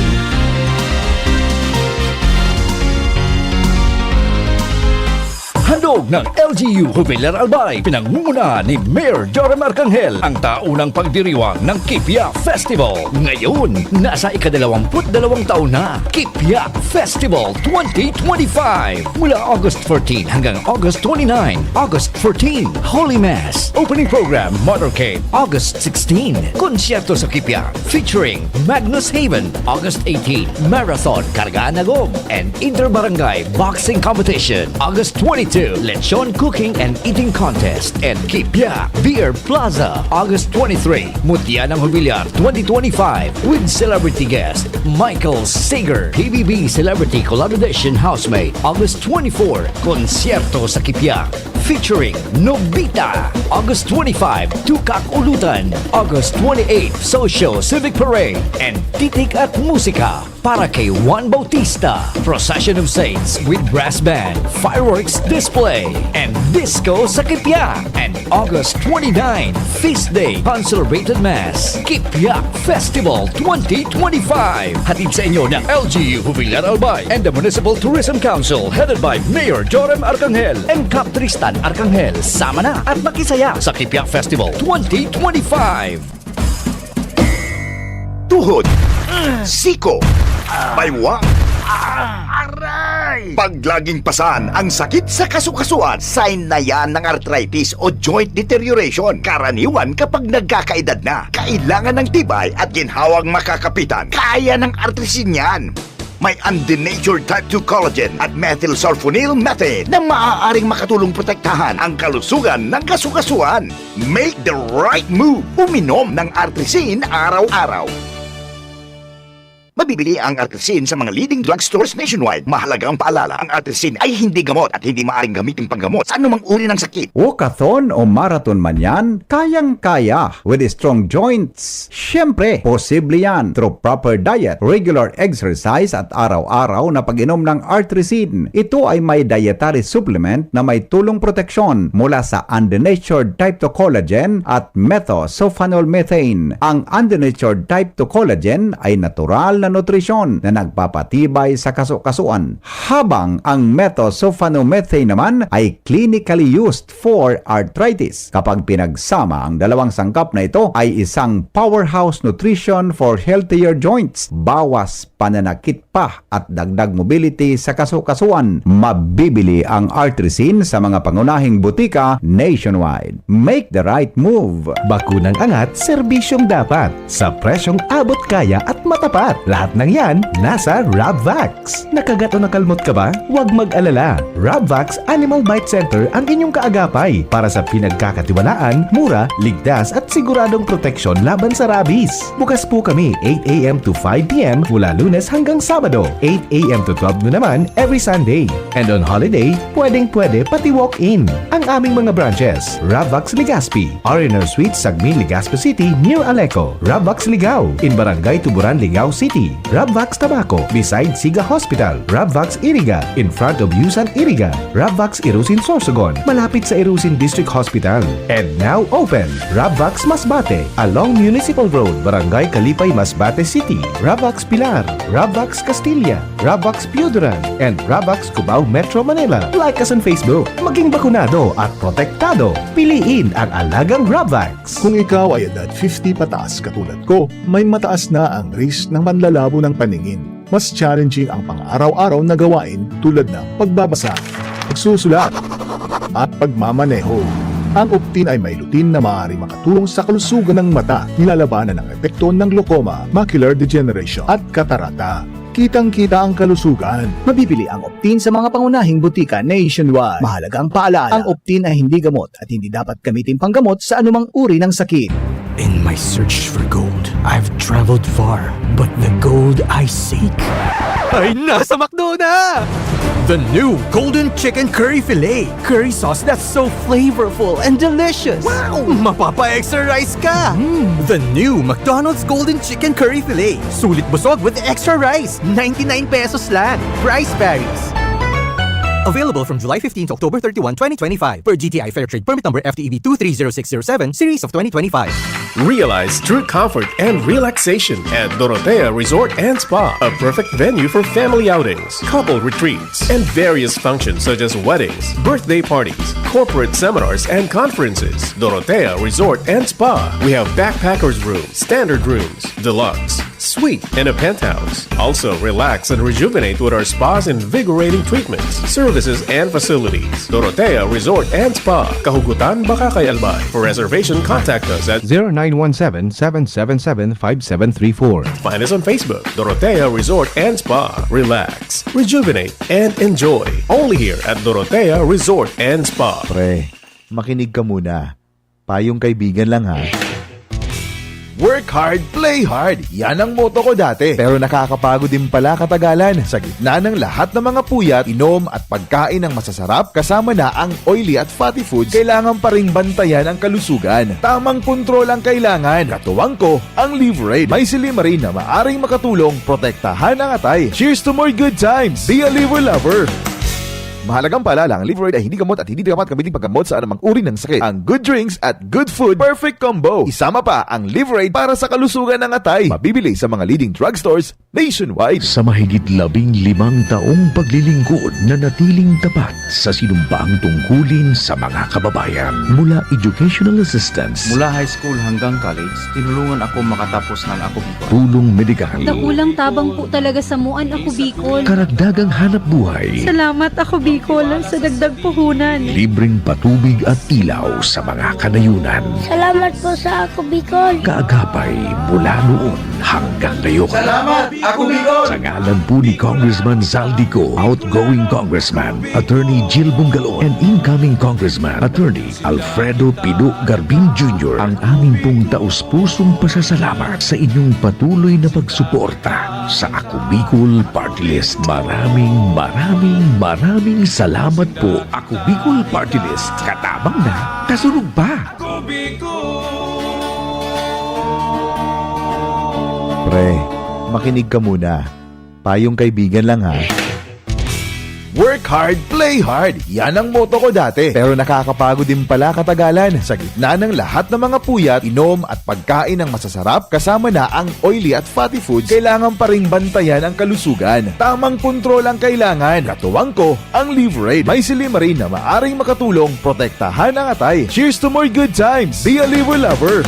Handog ng L G U Jubilar Albay, pinangungunahan ni Mayor Joram Arcangel, ang taunang pagdiriwang ng Kipia Festival. Ngayon, nasa ikadalawamput dalawang taon na. Kipia Festival twenty twenty-five. Mula August fourteen hanggang August twenty-nine. August fourteen, Holy Mass. Opening program, Motorcade. August sixteen, Konsyerto sa Kipia featuring Magnus Haven. August eighteen, Marathon Kargaan Agom and Inter-Barangay Boxing Competition. August twenty-two, Lechon Cooking and Eating Contest and Kipia Beer Plaza. August twenty-three, Mutya ng Jubilar twenty twenty-five with celebrity guest Michael Sager, P B B Celebrity Collabo Edition Housemate. August twenty-four, Konsyerto sa Kipia featuring Nobita. August twenty-five, Tukak Ulutan. August twenty-eight, Social Civic Parade and Titik at Musika para kay Juan Bautista. Procession of Saints with brass band, fireworks display, and disco sa Kipia. And August twenty-nine, Feast Day, Consecrated Mass. Kipia Festival twenty twenty-five. Hatid sa inyo ng L G U Jubilar Albay and the Municipal Tourism Council, headed by Mayor Joram Arcangel and Kap Tristan Arcangel. Sama na at makisaya sa Kipia Festival twenty twenty-five. Tuhod, siko, baywang, aray! Pag laging pasan ang sakit sa kasukasuan, sign na yan ng arthritis o joint deterioration. Karaniwan kapag nagkakaedad na, kailangan ng tibay at ginhawang makakapitan. Kaya ng Artrisin yan. May undenatured type two collagen at methylsulfonyl methane na maaaring makatulong protektahan ang kalusugan ng kasukasuan. Make the right move. Uminom ng Artrisin araw-araw. Mabibili ang Artrisin sa mga leading drugstores nationwide. Mahalaga ang paalala, ang Artrisin ay hindi gamot at hindi maaaring gamiting panggamot sa anumang uri ng sakit. Walkathon o marathon man yan, kayang-kaya with strong joints. Siyempre, posible yan through proper diet, regular exercise at araw-araw na pag-inom ng Artrisin. Ito ay may dietary supplement na may tulong proteksyon mula sa undenatured type two collagen at methosulfonol methane. Ang undenatured type two collagen ay natural na nutrisyon na nagpapatibay sa kasukasuan, habang ang methosulfonomethane naman ay clinically used for arthritis. Kapag pinagsama, ang dalawang sangkap na ito ay isang powerhouse nutrition for healthier joints. Bawas pananakit pa at dagdag mobility sa kasukasuan. Mabibili ang Artrisin sa mga pangunahing butika nationwide. Make the right move! Bakunang angat, serbisyong dapat, sa presyong abot kaya at matapat. Lahat ng yan, nasa Rabvax. Nakagat o nakalmot ka ba? Huwag mag-alala. Rabvax Animal Bite Center ang inyong kaagapay para sa pinagkakatiwalaan, mura, ligtas at siguradong proteksyon laban sa rabies. Bukas po kami eight a m to five p m mula Lunes hanggang Sabado, eight a m to twelve noon naman every Sunday. And on holiday, pwedeng-pwede pati walk-in. Ang aming mga branches, Rabvax Legazpi, R and R Suites, Sagmin, Legazpi City, near Aleco, Rabvax Ligao, in Barangay Tuburan, Ligao City, Rabvax Tabaco, beside Siga Hospital, Rabvax Iriga, in front of Yusan Iriga, Rabvax Irusin Sorsogon, malapit sa Irusin District Hospital. And now open, Rabvax Masbate, along Municipal Road, Barangay Kalipay, Masbate City, Rabvax Pilar, Rabvax Castilla, Rabvax Pioduran, and Rabvax Cubao, Metro Manila. Like us on Facebook. Maging bakunado at protektado. Piliin ang alagang Rabvax. Kung ikaw ay edad fifty pataas katulad ko, may mataas na ang risk ng panlalabo ng paningin. Mas challenging ang pang-araw-araw na gawain tulad ng pagbabasa, pagsusulat, at pagmamaneho. Ang Optin ay may lutein na maaaring makatulong sa kalusugan ng mata, nilalabanan ang epekto ng glaucoma, macular degeneration, at katarata. Kitang-kita ang kalusugan. Mabibili ang Optin sa mga pangunahing butika nationwide. Mahalagang paalala, ang Optin ay hindi gamot at hindi dapat gamitin panggamot sa anumang uri ng sakit. In my search for gold, I've traveled far, but the gold I seek ay nasa McDo na! The new Golden Chicken Curry Filet. Curry sauce that's so flavorful and delicious. Wow! Mapapa-extra rice ka! Mm. The new McDonald's Golden Chicken Curry Filet. Sulit busog with extra rice. Ninety-nine pesos lang. Price varies. Available from July fifteen to October thirty-one, twenty twenty-five, per G T I Fair Trade Permit Number F T E B two three zero six zero seven, Series of twenty twenty-five. Realize true comfort and relaxation at Dorotea Resort and Spa, a perfect venue for family outings, couple retreats, and various functions such as weddings, birthday parties, corporate seminars, and conferences. Dorotea Resort and Spa. We have backpackers room, standard rooms, deluxe, suite, and a penthouse. Also, relax and rejuvenate with our spa's invigorating treatments, services, and facilities. Dorotea Resort and Spa, Kahugutan, Bacacay, Albay. For reservation, contact us at zero nine one seven, seven seven seven, five seven three four. Find us on Facebook, Dorotea Resort and Spa. Relax, rejuvenate, and enjoy. Only here at Dorotea Resort and Spa. Pre, makinig ka muna. Payong kaibigan lang, ha. Work hard, play hard. Yan ang motto ko dati. Pero nakakapagod din pala katagalan. Sa gitna ng lahat ng mga puyat, inom at pagkain ng masasarap, kasama na ang oily at fatty foods, kailangan pa ring bantayan ang kalusugan. Tamang kontrol ang kailangan. Katuwang ko, ang Liverade. May silymarin na maaring makatulong protektahan ang atay. Cheers to more good times! Be a Liver Lover! Mahalagang paalala, ang Liverade ay hindi gamot at hindi dapat gamitin paggamot sa anumang uri ng sakit. Ang good drinks at good food, perfect combo. Isama pa ang Liverade para sa kalusugan ng atay. Mabibili sa mga leading drugstores nationwide. Sa mahigit labing limang taong paglilingkod, nanatiling tapat sa sinumpaang tungkulin sa mga kababayan. Mula educational assistance, Mula high school hanggang college, tinulungan ako makatapos ng Ako Bicol. Tulong medikal, Dakulang tabang po talaga sa muan, Ako Bicol. Karagdagang hanap buhay. Salamat, Ako Bicol, sa dagdag puhunan. Libreng patubig at ilaw sa mga kanayunan. Salamat po sa Ako Bicol. Kaagapay mula noon hanggang ngayon. Salamat, Ako Bicol! Sa ngalan po ni Congressman Zaldy Co, outgoing Congressman, Attorney Jill Bungalon, and incoming Congressman, Attorney Alfredo Pido Garbin Junior, ang amin pong taus-pusong pasasalamat sa inyong patuloy na pagsuporta sa Ako Bicol Party List. Maraming, maraming, maraming salamat po, Ako Bicol Party List. Katabang na, kasurog pa! Pre, makinig ka muna. Payong kaibigan lang, ha. Work hard, play hard. Yan ang motto ko dati. Pero nakakapagod din pala katagalan. Sa gitna ng lahat ng mga puyat, inom at pagkain ng masasarap, kasama na ang oily at fatty foods, kailangan pa ring bantayan ang kalusugan. Tamang kontrol ang kailangan. Katuwang ko, ang Liverade. May silymarin na maaring makatulong protektahan ang atay. Cheers to more good times! Be a Liver Lover!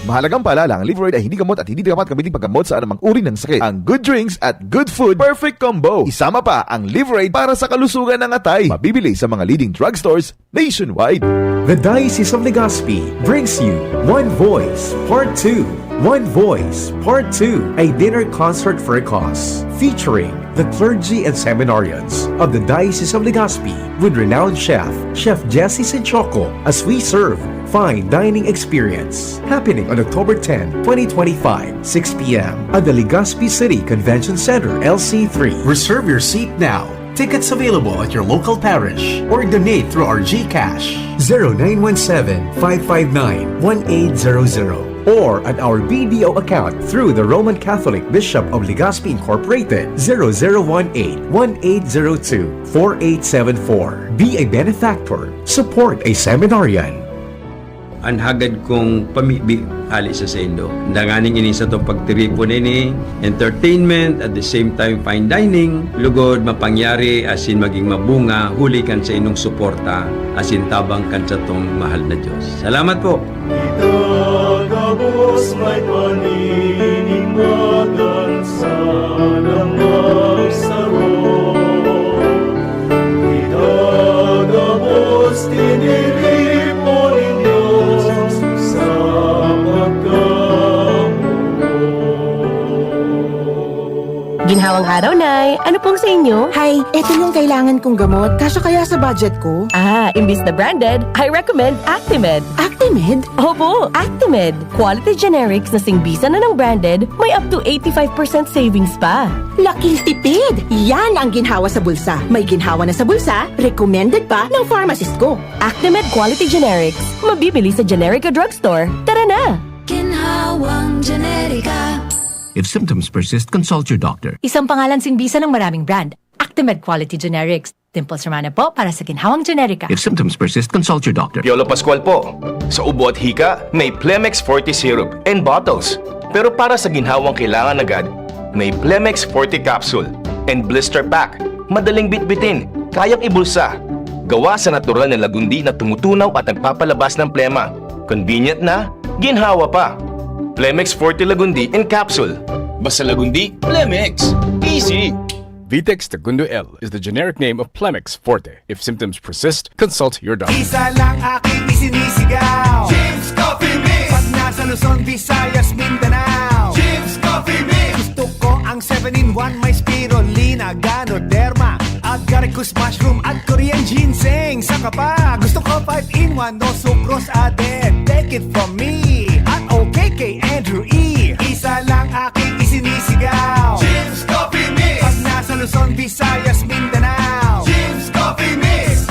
Mahalagang paalala, ang Liverade ay hindi gamot at hindi dapat gamitin paggamot sa anumang uri ng sakit. Ang good drinks at good food, perfect combo. Isama pa ang Liverade para sa kalusugan ng atay. Mabibili sa mga leading drugstores nationwide. The Diocese of Legazpi brings you One Voice Part two. One Voice Part two, a dinner concert for a cause, featuring the clergy and seminarians of the Diocese of Legazpi with renowned chef, Chef Jesse Sinchoco, as we serve fine dining experience, happening on October ten, twenty twenty-five, six p m at the Legazpi City Convention Center, L C three. Reserve your seat now. Tickets available at your local parish or donate through our GCash, zero nine one seven, five five nine, one eight zero zero, or at our B D O account through the Roman Catholic Bishop of Legazpi Incorporated, zero zero one eight, one eight zero two, four eight seven four. Be a benefactor. Support a seminarian. An hagad kong pamibi hali sa saindo. Danganing ini satong pagtiripon ini, entertainment, at the same time fine dining, lugod mapangyari asin maging mabunga huli kan saindong suporta asin tabang kan satong mahal na Dios. Salamat po! Itagabos may paninimbagan sa nang magsaro. Itagabos tiniripon nin Dios sa pagkamuot. Ginhawa Araw, Nay. Ano pong sa inyo? Hi, eto yung kailangan kong gamot. Kasya kaya sa budget ko? Ah, imbis na branded, I recommend Actimed. Actimed? Opo, Actimed. Quality generics na singbisan na ng branded, may up to eighty-five percent savings pa. Laking tipid! Yan ang ginhawa sa bulsa. May ginhawa na sa bulsa, recommended pa ng pharmacist ko. Actimed Quality Generics. Mabibili sa Generica Drugstore. Tara na! Ginhawang Generica. If symptoms persist, consult your doctor. Isang pangalan singbisan ng maraming brand. Actimed Quality Generics. Dimples Romana po para sa Ginhawang Generica. If symptoms persist, consult your doctor. Piolo Pascual po. Sa ubo at hika, may Plemex Forte Syrup and Bottles. Pero para sa ginhawang kailangan agad, may Plemex Forte Capsule and Blister Pack. Madaling bitbitin, kayang ibulsa. Gawa sa natural na lagundi na tumutunaw at nagpapalabas ng plema. Convenient na, ginhawa pa. Plemex Forte Lagundi in Capsule. Basta Lagundi, Plemex. Easy! Vitex Tagundo L is the generic name of Plemex Forte. If symptoms persist, consult your doctor. Isa lang aking isinisigaw. James Coffee Mix. Pag nasa Luzon, Visayas, Mindanao. James Coffee Mix. Gusto ko ang seven-in-one, may spirulina, ganoderma, agaricus mushroom at Korean ginseng. Saka pa, gusto ko five-in-one, no sucrose added. Take it from me, at okay kay Andrew E. Isa lang aking isinisigaw. James Coffee Mix. Pag nasa Luzon, Visayas, Mindanao. James Coffee Mix.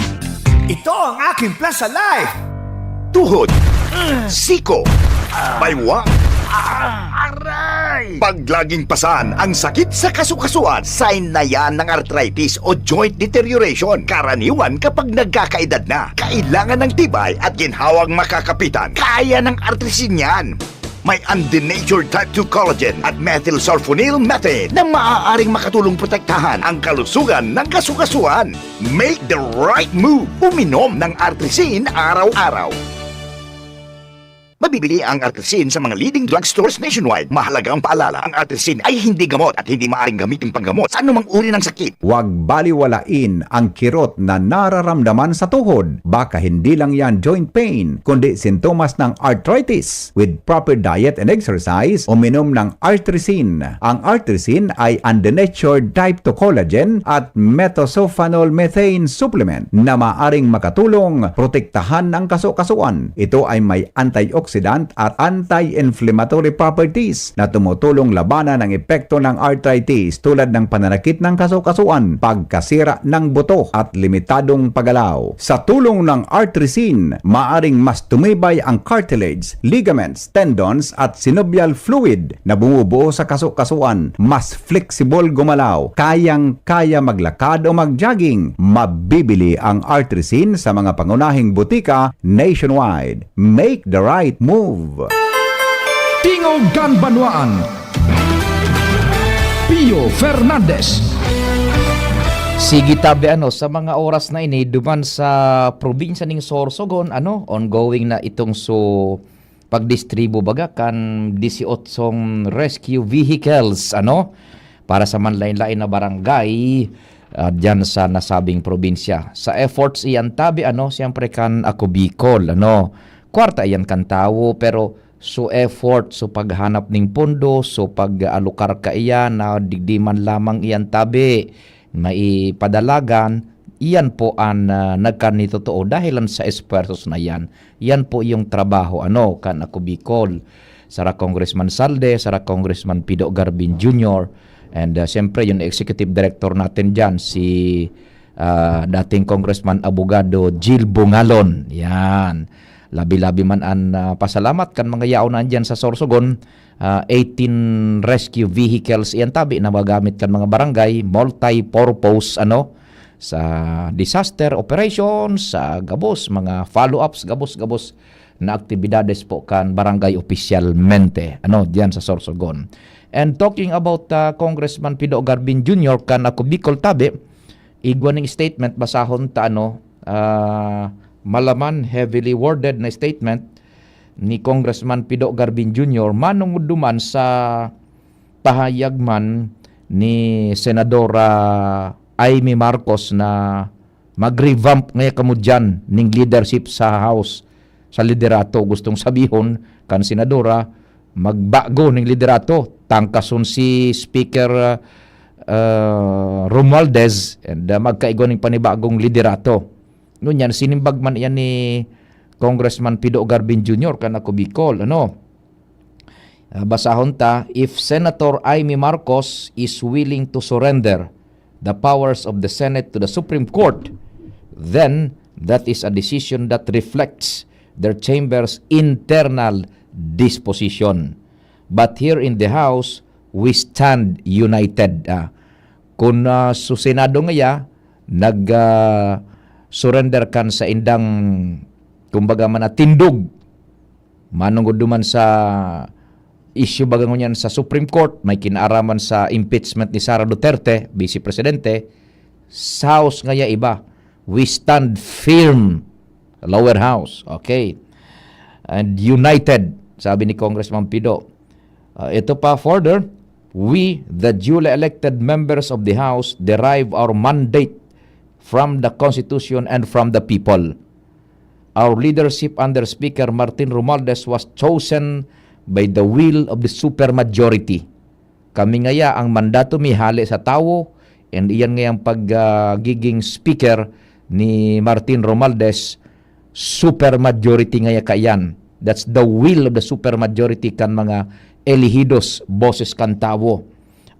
Ito ang aking plan sa life. Tuhod, siko, baywang, aray! Pag laging pasan ang sakit sa kasukasuan, sign na yan ng arthritis o joint deterioration. Karaniwan kapag nagkakaedad na, kailangan ng tibay at ginhawang makakapitan. Kaya ng Artrisin yan. May undenatured type two collagen at methylsulfonyl methane na maaaring makatulong protektahan ang kalusugan ng kasukasuan. Make the right move. Uminom ng Artrisin araw-araw. Mabibili ang Artrisin sa mga leading drugstores nationwide. Mahalagang paalala, ang Artrisin ay hindi gamot at hindi maaring gamitin panggamot sa anumang uri ng sakit. Huwag baliwalain ang kirot na nararamdaman sa tuhod. Baka hindi lang yan joint pain, kundi sintomas ng arthritis. With proper diet and exercise, uminom ng Artrisin. Ang Artrisin ay undenatured type two collagen at methylsulfonyl methane supplement na maaring makatulong protektahan ang kasukasuan. Ito ay may antioxidant at anti-inflammatory properties na tumutulong labanan ang epekto ng arthritis, tulad ng pananakit ng kasukasuan, pagkasira ng buto, at limitadong paggalaw. Sa tulong ng Artrisin, maaring mas tumibay ang cartilage, ligaments, tendons, at synovial fluid na bumubuo sa kasukasuan. Mas flexible gumalaw, kayang-kaya maglakad o mag-jogging. Mabibili ang Artrisin sa mga pangunahing butika nationwide. Make the right move. Tingog kan Banwaan. Pio Fernandez. Sige tabi, ano, sa mga oras na ini, duman sa probinsya ning Sorsogon, ano, ongoing na itong su-, pagdistribu baga kan disyotso rescue vehicles, ano, para sa manlain-lain na barangay, ah, diyan sa nasabing probinsya. Sa efforts iyan tabi, ano, siyempre kan Ako Bicol, ano, kwarta iyan kan tawo, pero su effort, su paghanap ning pondo, su pag-alokar kaiyan na digdi man lamang iyan tabi maipadalagan, iyan po an, ah, nagkanitotoo dahilan sa esfuerzos na iyan. Iyan po yung trabaho, ano, kan Ako Bicol. Sara Congressman Salde, sara Congressman Pido Garbin Junior, and, ah, siyempre yung executive director natin diyan, si, ah, dating Congressman Abogado Jill Bungalon. Yan. Labi-labi man an, ah, pasalamat kan mga yaon na diyan sa Sorsogon, ah, eighteen rescue vehicles iyan tabi na magamit kan mga barangay, multi-purpose, ano, sa disaster operation, sa gabos, mga follow-ups, gabos-gabos na aktibidades po kan barangay opisyalmente, ano, diyan sa Sorsogon. And talking about, ah, Congressman Pido Garbin Junior kan Ako Bicol tabi, igwa ning statement, basahon ta, ano, ah, malaman, heavily worded na statement ni Congressman Pido Garbin Junior manungod duman sa pahayag man ni Senadora Imee Marcos na mag-revamp ngaya kamo diyan ning leadership sa House, sa liderato. Gustong sabihon kan senadora, magbago ning liderato, tangkason si Speaker, ah, uh, Romualdez, and uh, magkaigwa ning panibagong liderato. Ngunyan, sinimbag man iyan ni Congressman Pido Garbin Junior kan Ako Bicol, ano? Ah, basahon ta, "If Senator Imee Marcos is willing to surrender the powers of the Senate to the Supreme Court, then that is a decision that reflects their chamber's internal disposition. But here in the House, we stand united." Ah, kun, ah, su Senado ngaya nag, ah, surrender kan sa indang, kumbaga, manatindog manongod duman sa issue baga ngunyan sa Supreme Court, may kinaaraman sa impeachment ni Sara Duterte, Vice Presidente, sa House ngaya iba. We stand firm, lower house. Okay. And united, sabi ni Congressman Pido. Ah, ito pa, further, "We, the duly elected members of the House, derive our mandate from the Constitution and from the people. Our leadership under Speaker Martin Romualdez was chosen by the will of the supermajority." Kami ngaya, ang mandato mi hale sa tawo, and iyan ngayang pagiging speaker ni Martin Romualdez, supermajority ngaya kaiyan. That's the will of the supermajority kan mga elehidos, boses kan tawo.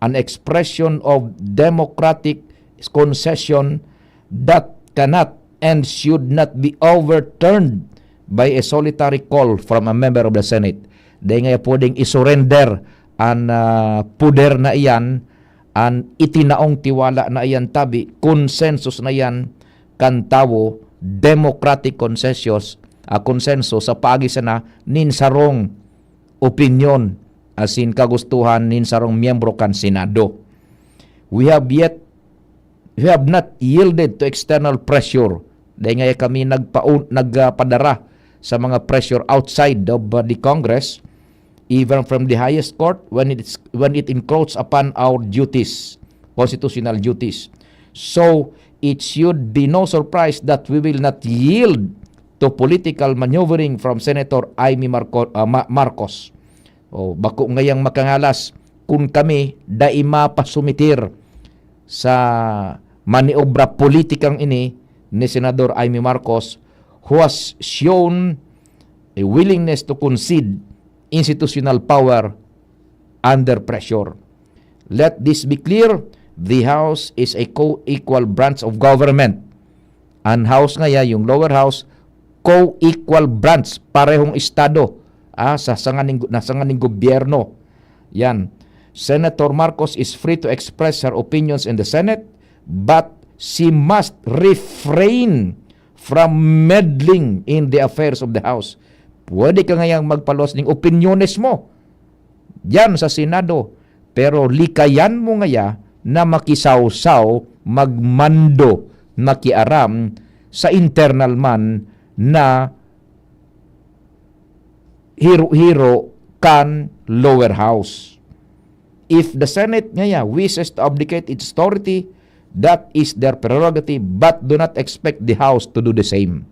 An expression of democratic concession that cannot and should not be overturned by a solitary call from a member of the Senate. Dai ngaya pwedeng isurrender an, ah, poder na iyan, an itinaong tiwala na iyan, tabi, konsensus na iyan kan tawo, democratic consensus, ah, konsenso sa paagi sana nin sarong opinyon asin kagustuhan nin sarong miyembro kan Senado. We have yet, we have not yielded to external pressure. Dai ngaya kami nagpaun-, nagpadara sa mga pressure outside of, uh, the Congress, even from the highest court, when it's, when it encroaches upon our duties, constitutional duties. So, it should be no surprise that we will not yield to political maneuvering from Senator Imee Marco-, ah, Ma-, Marcos. O, bako ngayang makangalas kun kami dai mapasumitir sa maniobra politikang ini ni Senador Imee Marcos, who has shown a willingness to concede institutional power under pressure. Let this be clear, the House is a co-equal branch of government. An House ngaya, yung lower house, co-equal branch, parehong estado, ah, sa sanga ning, na sanga ning gobyerno. Yan. Senator Marcos is free to express her opinions in the Senate, but she must refrain from meddling in the affairs of the House. Pwede ka ngayang magpaluwas ning opinyones mo diyan sa Senado, pero likayan mo ngaya na makisawsaw, magmando, makiaram sa internal man na hiro-hiro kan lower house. If the Senate ngaya wishes to abdicate its authority, that is their prerogative, but do not expect the House to do the same.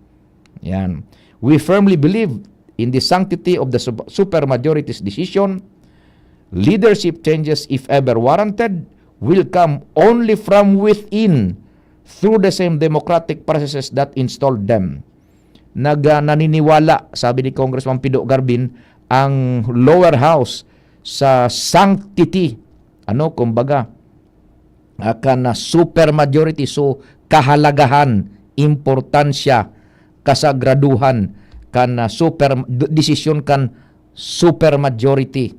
Yan. We firmly believe in the sanctity of the sup-, supermajority's decision. Leadership changes, if ever warranted, will come only from within through the same democratic processes that installed them. Nag-, ah, naniniwala, sabi ni Congressman Pido Garbin, ang lower house sa sanctity, ano, kumbaga, ah, kan, ah, super majority. So, kahalagahan, importansya, kasagraduhan kan, ah, super, d-, desisyon kan super majority.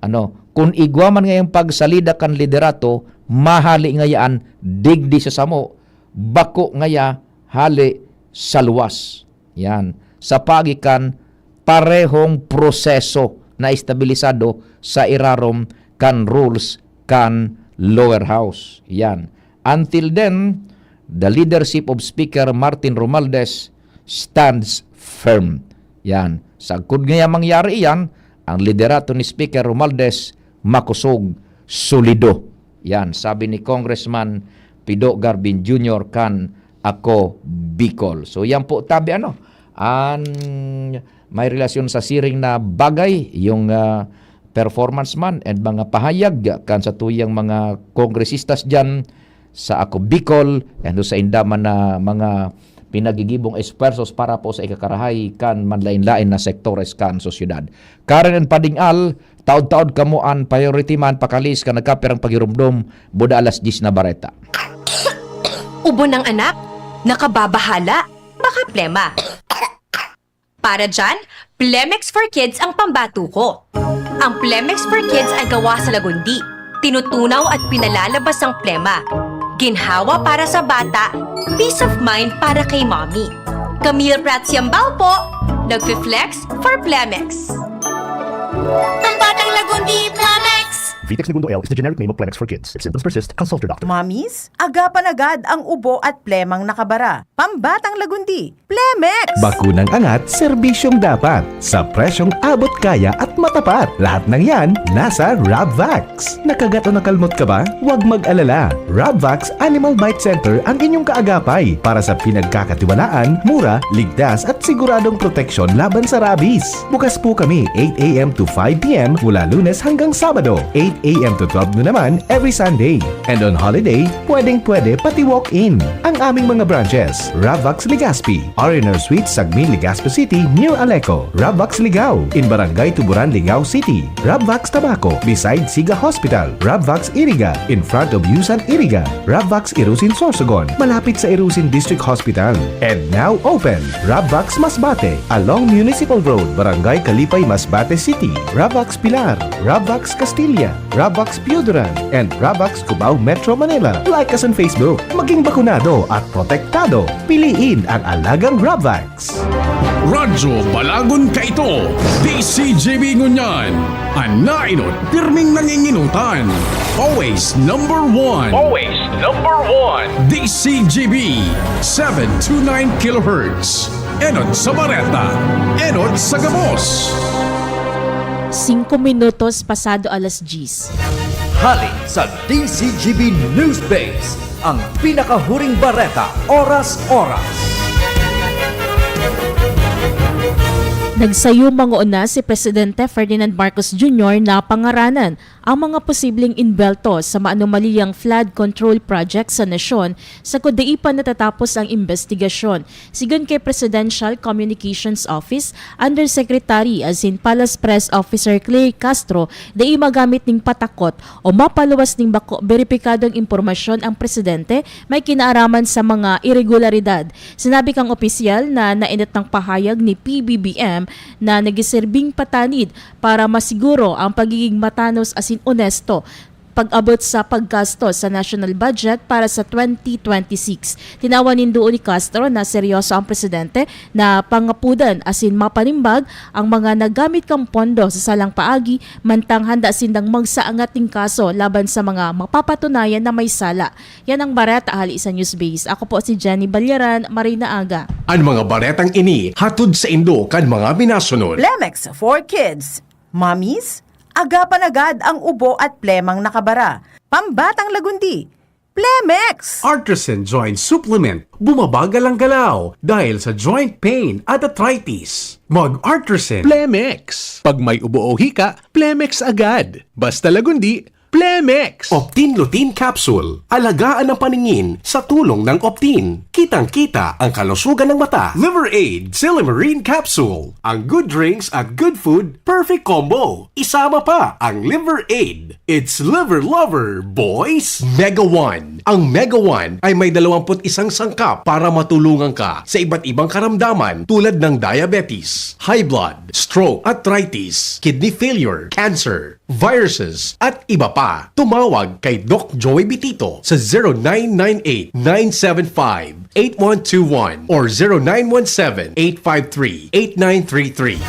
Ano, kun igwa man ngayang pagsalida kan liderato, mahali ngayaan digdi sa samo, bako ngaya hali sa luwas. Yan. Sa paagi kan parehong proseso na estabilisado sa irarom kan rules kan lower house. Yan. Until then, the leadership of Speaker Martin Romualdez stands firm. Yan. Sagkod ngaya mangyari iyan, ang liderato ni Speaker Romualdez makosog, solido. Yan, sabi ni Congressman Pido Garbin Junior kan Ako Bicol. So, yan po, tabi, ano, an may relasyon sa siring na bagay, yung, ah, performance man and mga pahayag kan satuyang mga kongresistas diyan sa Ako Bicol, and sa inda man na mga pinagigibong esfuerzos para po sa ikakarahay kan manlain-lain na sektores kan sosyedad. Karen and Pading Al, taod-taod kamo an priority man pakalis kan nagkapirang paghiromdom, buda alas diyes na bareta. Ubo ng anak, nakababahala, baka plema. Para dyan, Plemex for Kids ang pambato ko. Ang Plemex for Kids ay gawa sa lagundi. Tinutunaw at pinalalabas ang plema. Ginhawa para sa bata, peace of mind para kay mommy. Camille Prats Yambao po, nagfi-flex for Plemex. Ang batang lagundi, Plemex! Vitex Negundo L is the generic name of Plemex for kids. If symptoms persist, consult your doctor. Mamis, agapan agad ang ubo at plemang nakabara. Pambatang lagundi, Plemex! Bakunang angat, serbisyong dapat. Sa presyong abot kaya at matapat. Lahat ng yan, nasa Rabvax. Nakagat o nakalmot ka ba? Huwag mag-alala. Rabvax Animal Bite Center ang inyong kaagapay para sa pinagkakatiwalaan, mura, ligtas at siguradong proteksyon laban sa rabies. Bukas po kami eight a.m. to five p.m. mula Lunes hanggang Sabado, eight a.m. to twelve noon naman every Sunday. And on holiday, pwedeng-pwede pati walk-in. Ang aming mga branches, Rabvax Legazpi, R and R Suite, Sagmin, Legazpi City, near Aleco, Rabvax Ligao, in Barangay Tuburan, Ligao City, Rabvax Tabaco, beside Siga Hospital, Rabvax Iriga, in front of Yusan Iriga, Rabvax Irusin Sorsogon, malapit sa Irusin District Hospital. And now open, Rabvax Masbate, along Municipal Road, Barangay Kalipay, Masbate City, Rabvax Pilar, Rabvax Castilla, Rabvax Pioduran, and Rabvax Cubao, Metro Manila. Like us on Facebook. Maging bakunado at protektado. Piliin ang alagang Rabvax. Radyo Balagon Kaito, D C G B Ngunyan, an naenot pirming nanginginutan. Always number one. Always number one. D C G B, seven two nine kilohertz. Enot sa bareta, enot sa gabos. Singko minutos pasado alas diyes. Hali sa D C G B News Base, ang pinakahuring bareta, oras-oras. Nagsayo mangoon na si Presidente Ferdinand Marcos Junior na pangaranan ang mga posibleng inbelto sa maanomaliyang flood control project sa nasyon, sagkod dai pa natatapos ang imbestigasyon. Sigon kay Presidential Communications Office Undersecretary asin Palace Press Officer Claire Castro, dai magamit ning patakot o mapaluwas ning bako beripikadong impormasyon ang presidente may kinaaraman sa mga iregularidad. Sinabi kang opisyal na naenot ang pahayag ni P B B M na nagiserbing patanid para masiguro ang pagiging matanos asin onesto pag-abot sa paggastos sa national budget para sa twenty twenty-six. Tinawan nin duon ni Castro na seryoso ang presidente na pangapudan asin mapanimbag ang mga naggamit kan pondo sa salang paagi, mantang handa sindang magsaangat nin kaso laban sa mga mapapatunayan na may sala. Yan ang bareta hali sa Newsbase. Ako po si Jenny Balyaran, maray na aga. An mga baretang ini hatod saindo kan mga minasunod. Plemex for Kids. Mamis, agapan agad ang ubo at plemang nakabara. Pambatang lagundi, Plemex! Artisan Joint Supplement. Bumabagal ang galaw dahil sa joint pain at arthritis. Mag-Artisan. Plemex. Pag may ubo o hika, Plemex agad. Basta lagundi, Plemex. Optin Lutein Capsule. Alagaan ang paningin sa tulong ng Optin. Kitang-kita ang kalusugan ng mata. Liver Aid Silymarin Capsule. Ang good drinks at good food, perfect combo. Isama pa ang Liver Aid. It's Liver Lover, boys! Mega One. Ang Mega One ay may dalawampu't isang sangkap para matulungan ka sa iba't ibang karamdaman tulad ng diabetes, high blood, stroke, arthritis, kidney failure, cancer, viruses, at iba pa. Tumawag kay Doc Joey Bitito sa zero nine nine eight, nine seven five, eight one two one or zero nine one seven, eight five three, eight nine three three.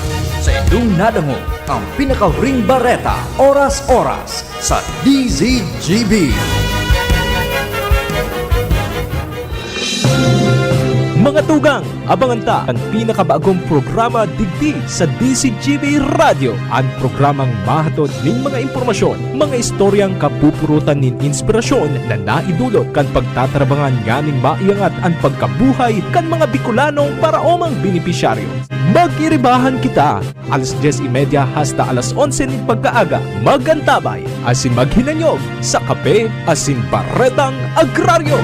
Sa indong nadangog ang pinakahuring bareta, oras-oras sa D Z G B. Mga tugang, abangan ta an pinakabagong programa digdi sa D Z G B Radyo, an programang mahatod nin mga impormasyon, mga istoryang kapupurutan nin inspirasyon na naidulot kan pagtatrabangan nganing maiangat an pagkabuhay kan mga Bicolanong paraomang benepisyaryo. Magiribahan kita, alas dyes y media hasta alas onse nin pagkaaga. Magantabay asin maghinanyog sa kape asin baretang agraryo.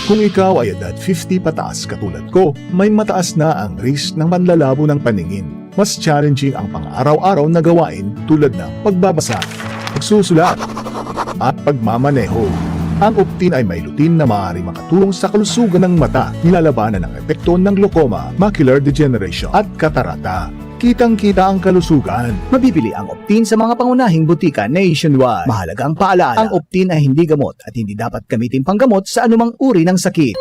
Kung ikaw ay edad fifty pataas katulad ko, may mataas na ang risk ng manlalabo ng paningin. Mas challenging ang pang-araw-araw na gawain tulad ng pagbabasa, pagsusulat, at pagmamaneho. Ang Optin ay may lutein na maaaring makatulong sa kalusugan ng mata, nilalabanan ang epekto ng glaucoma, macular degeneration, at katarata. Kitang-kita ang kalusugan. Mabibili ang Optin sa mga pangunahing butika nationwide. Mahalagang paalala, ang Optin ay hindi gamot at hindi dapat gamitin panggamot sa anumang uri ng sakit.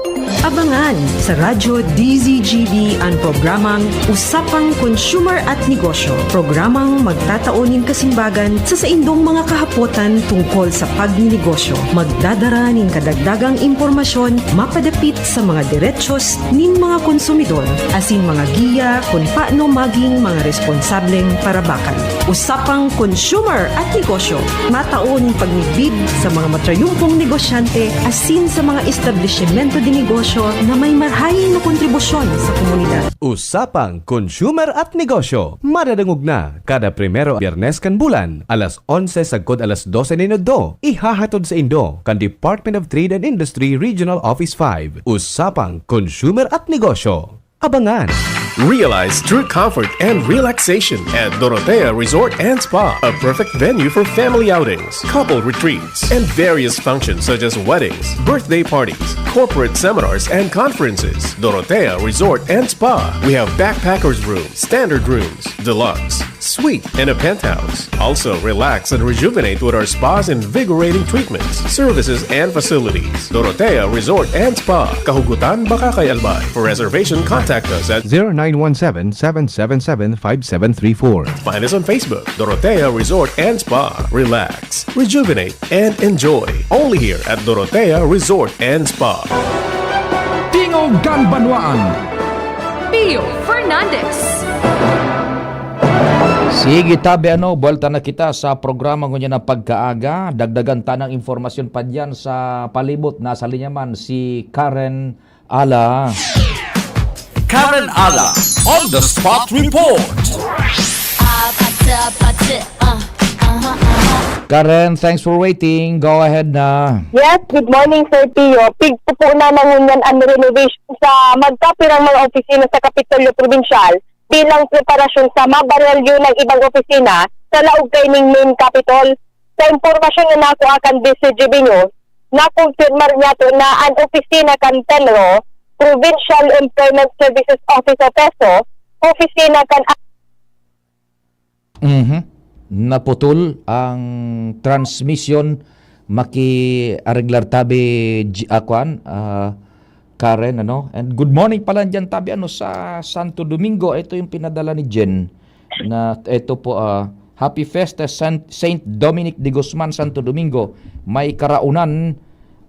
Abangan sa Radyo D Z G B an programang Usapang Consumer at Negosyo, programang magtatao nin kasimbagan sa saindong mga kahapotan tungkol sa pagninegosyo. Magdadara nin kadagdagang impormasyon mapadapit sa mga derechos nin mga konsumidor asin mga giya kun paano maging mga responsableng parabakan. Usapang Consumer at Negosyo, matao nin pagmidbid sa mga matrayumpong negosyante asin sa mga establisimento de negosyo na may marahay na kontribusyon sa komunidad. Usapang Consumer at Negosyo, madadangog na kada primero Biyernes kan bulan, alas onse sagkod alas dose nin udto. Ihahatod saindo kan Department of Trade and Industry Regional Office five. Usapang Consumer at Negosyo. Abangan! Realize true comfort and relaxation at Dorotea Resort and Spa, a perfect venue for family outings, couple retreats, and various functions such as weddings, birthday parties, corporate seminars, and conferences. Dorotea Resort and Spa. We have backpackers room, standard rooms, deluxe, suite, and a penthouse. Also, relax and rejuvenate with our spa's invigorating treatments, services, and facilities. Dorotea Resort and Spa, Kahugutan, Bacacay, Albay. For reservation, contact us at zero nine one seven, seven seven seven, five seven three four. Find us on Facebook, Dorotea Resort and Spa. Relax, rejuvenate, and enjoy. Only here at Dorotea Resort and Spa. Tingog kan Banwaan. Pio Fernandez. Sige, tabi ano, buwelta na kita sa programa ngunyan na pagkaaga. Dagdagan ta ng impormasyon pa diyan sa palibot. Nasa linya man si Karen Ala. Karen Ala, on the spot report. Karen, thanks for waiting. Go ahead na. Yes, good morning, Sir Pio. Pigpupo na ngunyan ang renovation sa magkapirang mga opisina sa Kapitolyo Probinsyal bilang preparasyon sa mabarelyo ng ibang opisina sa laog kaining main Capitol. Sa impormasyon na nakuha kan D Z G B News, nakumpirmar niyato na an opisina kan PENRO, Provincial Employment Services Office o PESO, opisina kan Mhm. Naputol ang transmission. Makiareglar tabi, J-, ah, kwan, ah, Karen, ano? And good morning pala dyan tabi, ano, sa Santo Domingo. Ito yung pinadala ni Jen na ito po, ah, "Happy Fiesta, San-, Saint Dominic de Guzman, Santo Domingo. May karaunan,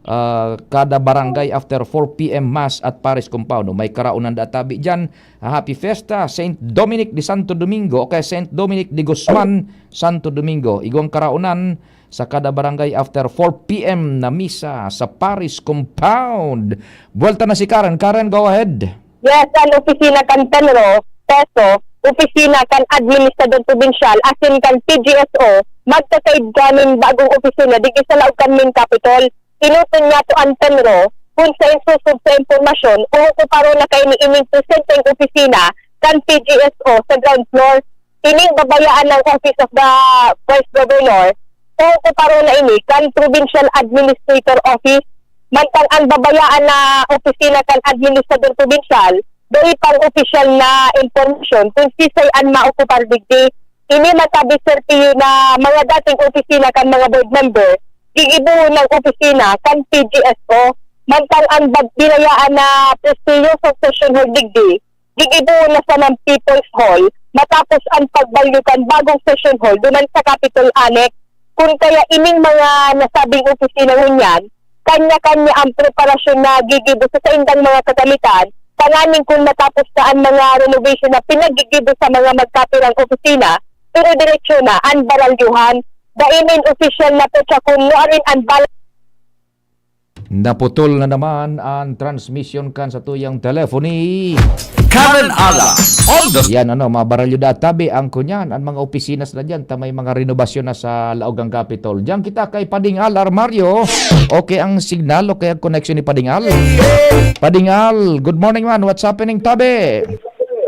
ah, kada barangay after four P M Mass at Parish Compound." O, may karaunan da tabi dyan. Happy Fiesta, Saint Dominic de Santo Domingo o kaya Saint Dominic de Guzman, Santo Domingo. Igwang karaunan sa kada barangay after four P M na misa sa Parish Compound. Buwelta na si Karen. Karen, go ahead. Yes, an opisina kan PENRO, PESO, opisina kan Administrador Probinsyal, asin kan P G S O, magkakaigwa nin bagong opisina digdi sa laog kan main Capitol. Inuton niyato an PENRO kun saen susog sa impormasyon, ookuparo na kaini ining presenteng opisina kan P G S O sa ground floor. Ining babayaan ng Office of the Vice Governor, ookuparo na ini kan Provincial Administrator Office. Mantang ang babayaan na opisina kan Administrador Probinsyal, dai pang opisyal na impormasyon kun sisay an maokupar digdi. Ini matabi, Sir Pio, na mga dating opisina kan mga board member, gigibohon ng opisina kan P G S O. Mantang ang bag-, binayaan na prestiyosong session hall digdi, gigibohon na sanang People's Hall matapos ang pagbalyo kan bagong session hall duman sa Capitol Annex. Kun kaya ining mga nasabing opisina ngunyan, kanya-kanya ang preparasyon na gigibo sa saindang mga kagamitan, tanganing kun matapos na an mga renovation na pinaggigibo sa mga magkapirang opisina, dire-diretso na an baralyuhan. Dai nin opisyal na petsa kun nuarin an bal- Naputol na naman ang transmission kan satuyang telephony. Karen Ala on the Yan, ano, mga baralyo da tabi, ang kunyan, ang mga opisina na dyan, ta may mga renobasyon na sa laog ang Capitol. Diyan kita kay Pading Al Armario. Okay ang signal, okay ang connection ni Pading Al. Pading Al, good morning man. What's happening, tabi?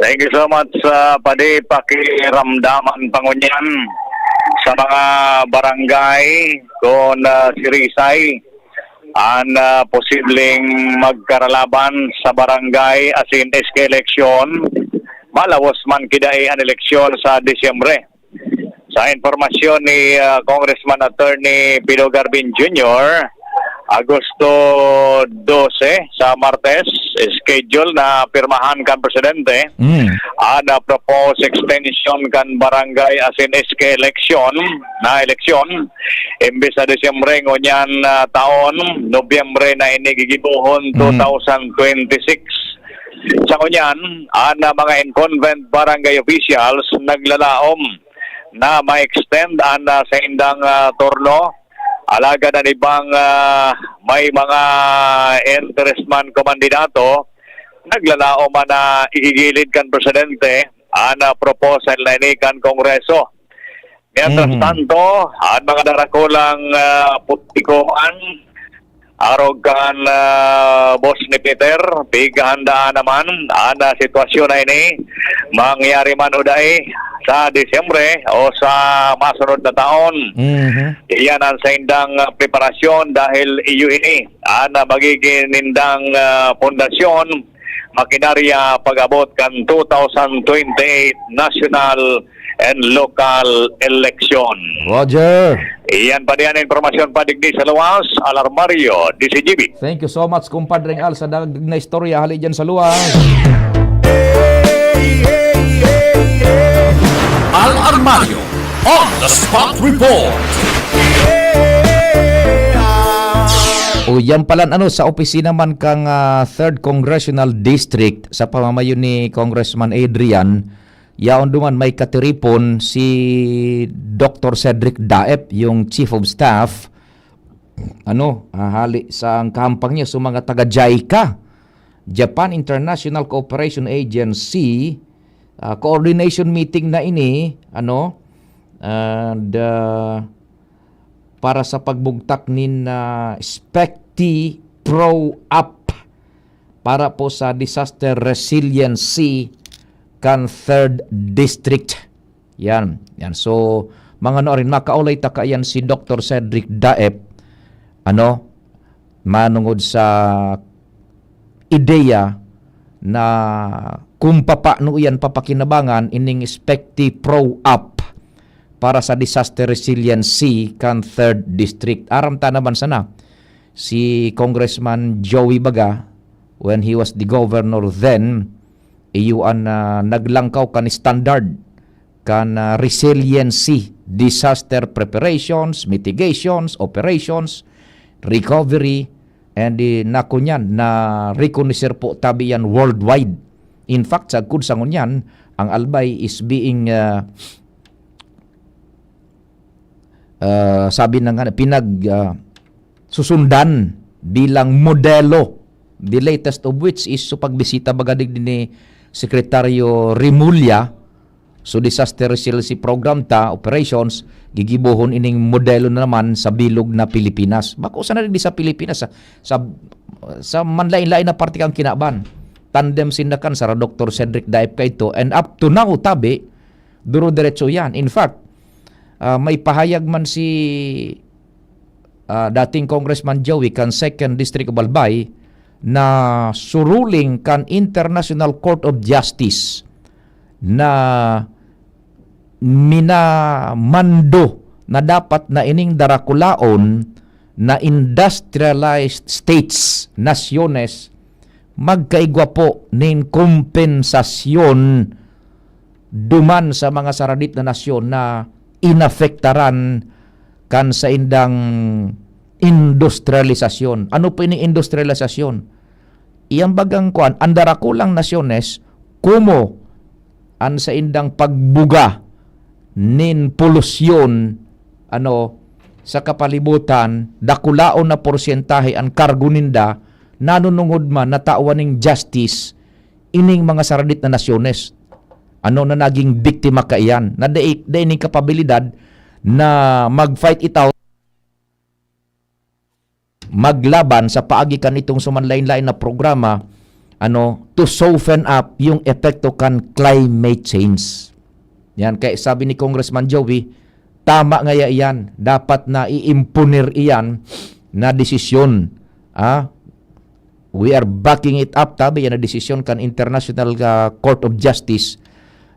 Thank you so much, uh, Padi. Pakiramdaman pangunyan sa mga barangay kung, uh, sirisay an, ah, posibleng magkaralaban sa barangay asin S K eleksyon, malawos man kidai an eleksyon sa Disyembre. Sa impormasyon ni, ah, Congressman Attorney Pido Garbin Junior, Agosto dose, sa Martes, schedule na pirmahan kan presidente Mm. an, ah, proposed extension kan barangay asin S K eleksyon na eleksyon. Imbes na Disyembre ngunyan na taon, Nobyembre na ini gigibohon, Mhm. two thousand twenty-six. Sa ngunyan, an, ah, mga incumbent barangay officials naglalaom na ma-extend an, ah, saindang, ah, turno. Alagad an ibang, ah, may mga interest man kumandidato, naglalaom man na igigilid kan presidente an, ah, proposal na ini kan Kongreso. Mientras Mhm. tanto, an mga darakulang, ah, politikohan, arog kan, ah, boss ni Peter, pighahandaan naman an, ah, sitwasyon na ini, mangyari man o dai sa Disyembre o sa masunod na taon. Mhm. Iyan an saindang, ah, preparasyon dahil iyo ini an, ah, magigin nindang, ah, pundasyon, makinarya pag-abot kan two thousand twenty-eight national and local election. Roger. Iyan pa diyan ang impormasyon pa digdi sa luwas, Alarmario, D C G B. Thank you so much, Kumpadreng Al, sa dagdag na istorya hali dyan sa luwas. Al Armario on the spot report. O yan pala, ano, sa opisina man kang, ah, Third Congressional District sa pamamayo ni Congressman Adrian, yaon duman may katiripon si Doctor Cedric Daep, yung Chief of Staff, ano, ah, hali sa ang kahampang niya sa mga taga JICA, Japan International Cooperation Agency, ah, coordination meeting na ini, ano, and, ah, para sa pagbugtak nin, ah, SPECTI Pro App para po sa disaster resiliency kan Third District. Yan, yan. So, mga ano rin, makaulay ta kaiyan si Doctor Cedric Daep, ano, manungod sa ideya na kung papaano iyan papakinabangan ining SPECTI Pro App para sa disaster resiliency kan Third District. Aram ta naman sana, si Congressman Joey baga, when he was the governor then, iyo an, ah, naglangkaw kan standard kan, ah, resiliency, disaster preparations, mitigations, operations, recovery, and, eh, na kunyan, na-reconocer po tabi yan worldwide. In fact, sagkod sa ngunyan, ang Albay is being, ah, ah, sabi na nga, pinag, ah, susundan bilang modelo. The latest of which is so pagbisita baga digdi ni Secretaryo Remulla, so disaster resiliency program ta, operations, gigibohon ining modelo na naman sa bilog na Pilipinas. Bako sana digdi sa Pilipinas, sa, sa, sa manlain-lain na parte kang kinaban. Tandem sinda kan sara Doctor Cedric Daep kaito, and up to now, tabi, duro-diretso yan. In fact, ah, may pahayag man si, ah, dating Congressman Joey kan Second District of Albay na suruling kan International Court of Justice na minamando na dapat na ining darakulaon na industrialized states, nasyones, magkaigwa po nin kompensasyon duman sa mga saradit na nasyon na inapektaran kan saindang industrialisasyon. Ano po ini industrialisasyon? Iyang bagang kuan, ang darakulang nasyones, kumo an saindang pagbuga nin polusyon, ano, sa kapalibutan, dakulaon na porsyentahe an kargo ninda, nanunungod man natawan ning justice ining mga saradit na nasyones, ano, na naging biktima kaiyan, na dai, dai ning kapabilidad na mag-fight it out, maglaban sa paagi kan itong sumanlain-lain na programa, ano, to soften up yung epekto kan climate change. Yan, kaya sabi ni Congressman Joey, tama nga ya iyan, dapat na iimponer iyan na desisyon. Ah, we are backing it up, tabi yan na desisyon kan International ah, Court of Justice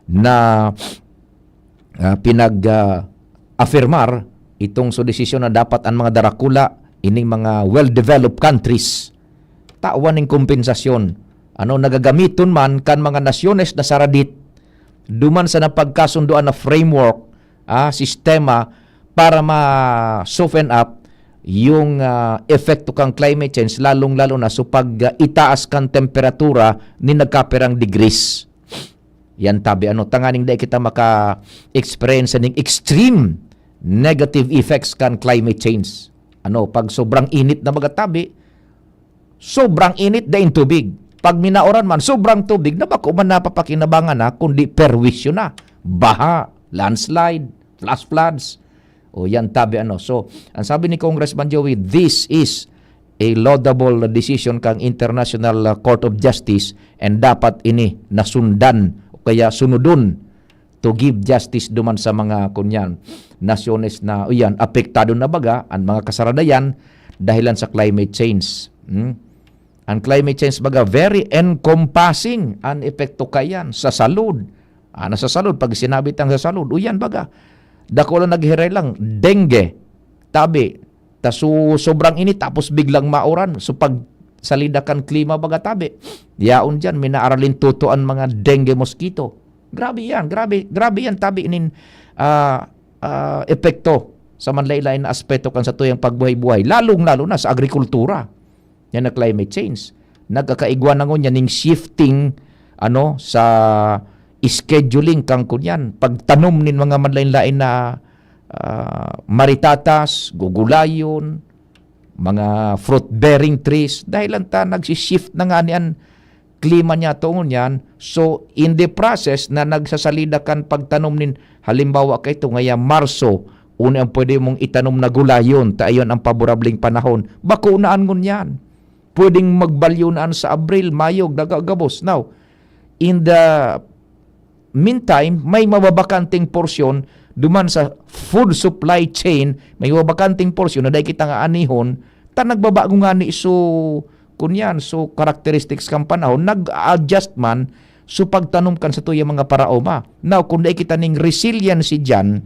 na ah, pinag ah, afirmar itong so desisyon na dapat ang mga darakula, ining mga well-developed countries, tawan ning kompensasyon. Ano, nagagamiton man kan mga nasyones na saradit duman sa napagkasundoan na framework, ah, sistema para ma-soften up yung ah, epekto kan climate change, lalong-lalo na so pag ah, itaas kan temperatura ni nagkapirang degrees. Yan tabi, ano, tanganing dai kita maka-experience ning extreme negative effects kan climate change. Ano, pag sobrang init na magatabi, sobrang init, daing tubig. Pag minauran man, sobrang tubig na bako man napapakinabangan na, kundi perwisyo na. Baha, landslide, flash floods. O yan, tabi, ano. So, ang sabi ni Congressman Joey, this is a laudable decision kang International Court of Justice and dapat ini nasundan o kaya sunodon to give justice duman sa mga, kunyan, nasyones na, o yan, apektado na baga ang mga kasaradayan dahilan sa climate change. Hmm? Ang climate change baga, very encompassing ang epekto kayan sa salud. Ah, nasa salud, pag sinabi tang sa salud, o yan baga, dakula naghiray lang, dengue, tabi, ta so, sobrang init, tapos biglang mauran. So, pag salida kan klima baga tabi, yaon diyan, minaaralin tutuan mga dengue mosquito. Grabe yan, grabe, grabe yan, tabi nin ah, ah, epekto sa manlain-lain na aspeto kan satuyang pagbuhay-buhay, lalong-lalo na sa agrikultura. Yan na climate change. Nagkakaigwa na ngunyan ning shifting, ano, sa scheduling kang kunyan, pagtanom nin mga manlain-lain na ah, maritatas, gugulayon, mga fruit-bearing trees, dahil lang ta nagsishift na nga ni an klima niya toon yan. So, in the process na nagsasalida kan pagtanom nin, halimbawa, kaito ngaya Marso, uni ang pwede mong itanom na gulayon, ta iyon ang paborableng panahon. Bako na an ngunyan. Pwedeng magbalyo na an sa Abril, Mayo, gagagabos. Now, in the meantime, may mababakanting porsyon duman sa food supply chain, may mababakanting porsyon na dai kita nga anihon, ta nagbabago nga ni so, kunyan, so characteristics kan panahon, nag-a-adjust man so pagtanom kan satuyang mga paraoma. Now, kung dai kita ning resiliency diyan,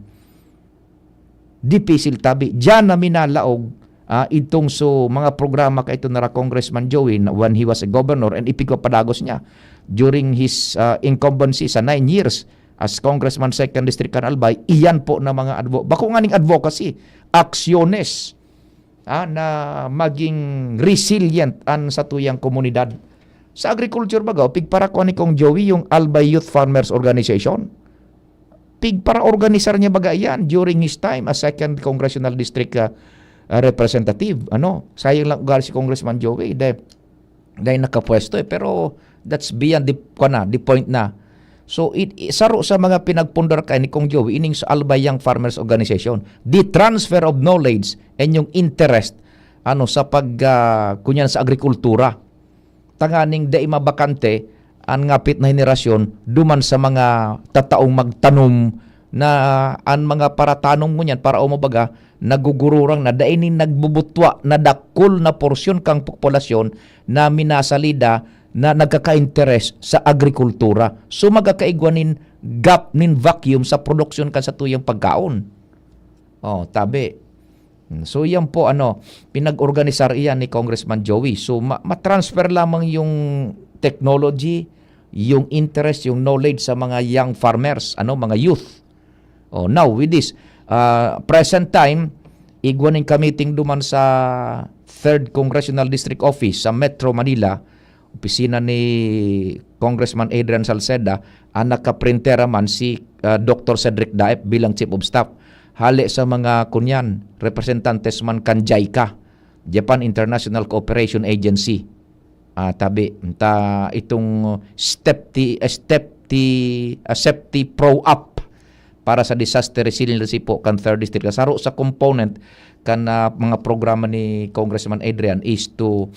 dipisil tabi. Diyan na minalaog, ah, itong so mga programa kaito nara Congressman Joey na when he was a governor and ipigpapadagos niya during his ah, incumbency sa nine years as Congressman Second District kan Albay, iyan po na mga advo-, bako nganing advocacy, aksyones ah, na maging resilient an satuyang komunidad. Sa agriculture baga, pigparakwa ni Kong Joey yung Albay Youth Farmers Organization. Pigpara-organisar niya baga yan during his time as second congressional district ah, ah, representative. Ano, sayang lang ugali si Congressman Joey, dahil, dahil nakapwesto eh. Pero that's beyond the, kwa na, the point na. So, it, i- saro sa mga pinagpundar kay ni Kong Joey, ining sa Albay Young Farmers Organization, the transfer of knowledge and yung interest ano sa pag ah, kunyan sa agrikultura, tanganing dai mabakante an ngapit na henerasyon duman sa mga tataong magtanom na an mga paratanom ngunyan, paraoma baga, nagugururang na, dai nin nagbubutwa na dakul na porsyon kan populasyon na minasalida na nagkakainteres sa agrikultura. So, magkakaigwa nin gap, nin vacuum sa produksyon kan satuyang pagkaon. Oh, tabi. Hmm, so, yan po, ano, pinag-organisar iyan ni Congressman Joey. So, ma-, ma-transfer lamang yung technology, yung interest, yung knowledge sa mga young farmers, ano, mga youth. Oh, now, with this, ah, present time, igwa nin kamiting duman sa Third Congressional District Office sa Metro Manila, opisina ni Congressman Adrian Salceda, ang nakaprintera man si ah, Doktor Cedric Daep bilang Chief of Staff. Hale sa mga kunyan, representantes man kan JICA, Japan International Cooperation Agency. Ah, tabi, ta itong step ti, ah, step ti, ah, SEPTI Pro App para sa disaster resiliency po kan third district. Saro sa component kan, ah, mga programa ni Congressman Adrian is to,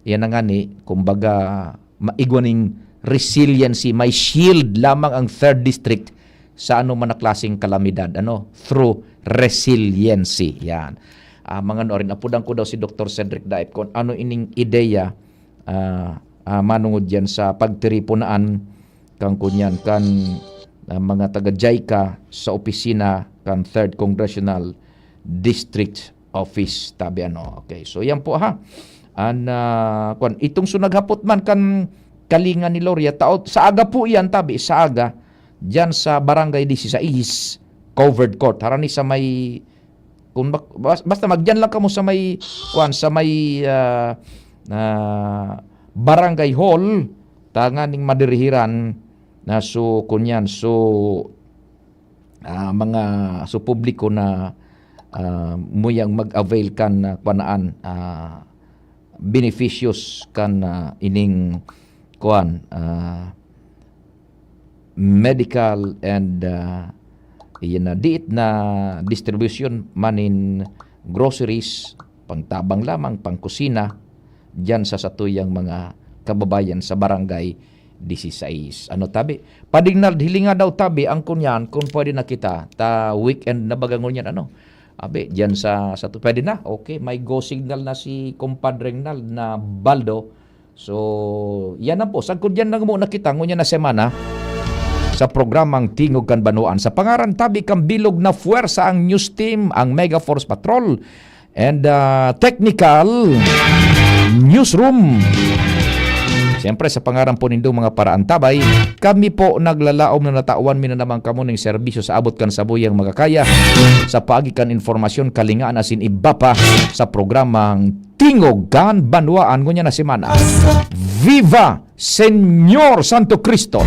yan na nga ni, kumbaga, maigwa ning resiliency, may shield lamang ang third district sa ano man na klaseng kalamidad, ano, through resiliency. Yan. Ah, mga ano rin, apudan ko daw si Doktor Cedric Daip kung ano ining ideya, ah, ah, manungod yan sa pagtiriponaan kan kunyan, kan, ah, mga taga JICA sa opisina kan Third Congressional District Office, tabi ano. Okay, so yan po ha. An, ah, kwan, itong sunaghapot man kan kalinga ni Loria, tao, sa aga po yan, tabi, sa aga, dyan sa Barangay Dieciséis, covered court. Harani sa may, kung bak-, bas-, basta magdiyan lang kamo sa may, kwan, sa may, ah, ah, Barangay Hall, tanganing madirihiran na so, kunyan, so, ah, mga, so publiko na, ah, muyang mag-avail kan, ah, kwanaan, ah, beneficios kan, ah, ining, kwan, ah, medical and, ah, iyan na diit na distribution manin groceries, pangtabang lamang, pangkusina, diyan sa satuyang mga kababayan sa Barangay Dieciséis. Ano, tabi? Pading Nald, hilinga daw, tabi, ang kunyan, kung pwede na kita, ta weekend na baga ngunyan, ano? Abi, diyan sa, sa tu-, pwede na? Okay, may go signal na si Compadre Nald na Baldo. So, yan na po. Sagkod yan lang muna kita, ngunyan na semana, sa programang Tingog kan Banwaan. Sa pangaran, tabi, kan bilog na puwersa, ang news team, ang Mega Force Patrol, and, ah, technical newsroom. Siyempre, sa pangaran po nindong mga paraantabay, kami po naglalaom na natawan mi na naman kamo ning serbisyo sa abot kan sabuyang makakaya sa paagi kan informasyon, kalingaan asin iba pa sa programang Tingog kan Banwaan ngunyan na semana. Viva Señor Santo Cristo!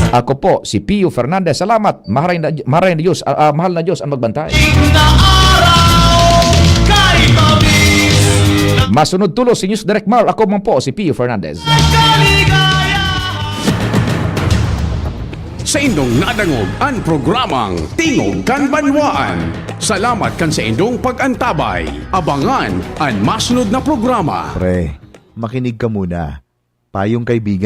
Ako po si Pio Fernandez. Salamat. Maharay na, maharay na Diyos, ah, ah, mahal na Diyos ang magbantay. Masunod tulos si News Direct Mar. Ako man po si Pio Fernandez. Sa indong nadangog an programang Tingog kan Banwaan. Salamat kan sa indong pag-antabay. Abangan an masunod na programa. Pre, makinig ka muna. Payong kaibigan.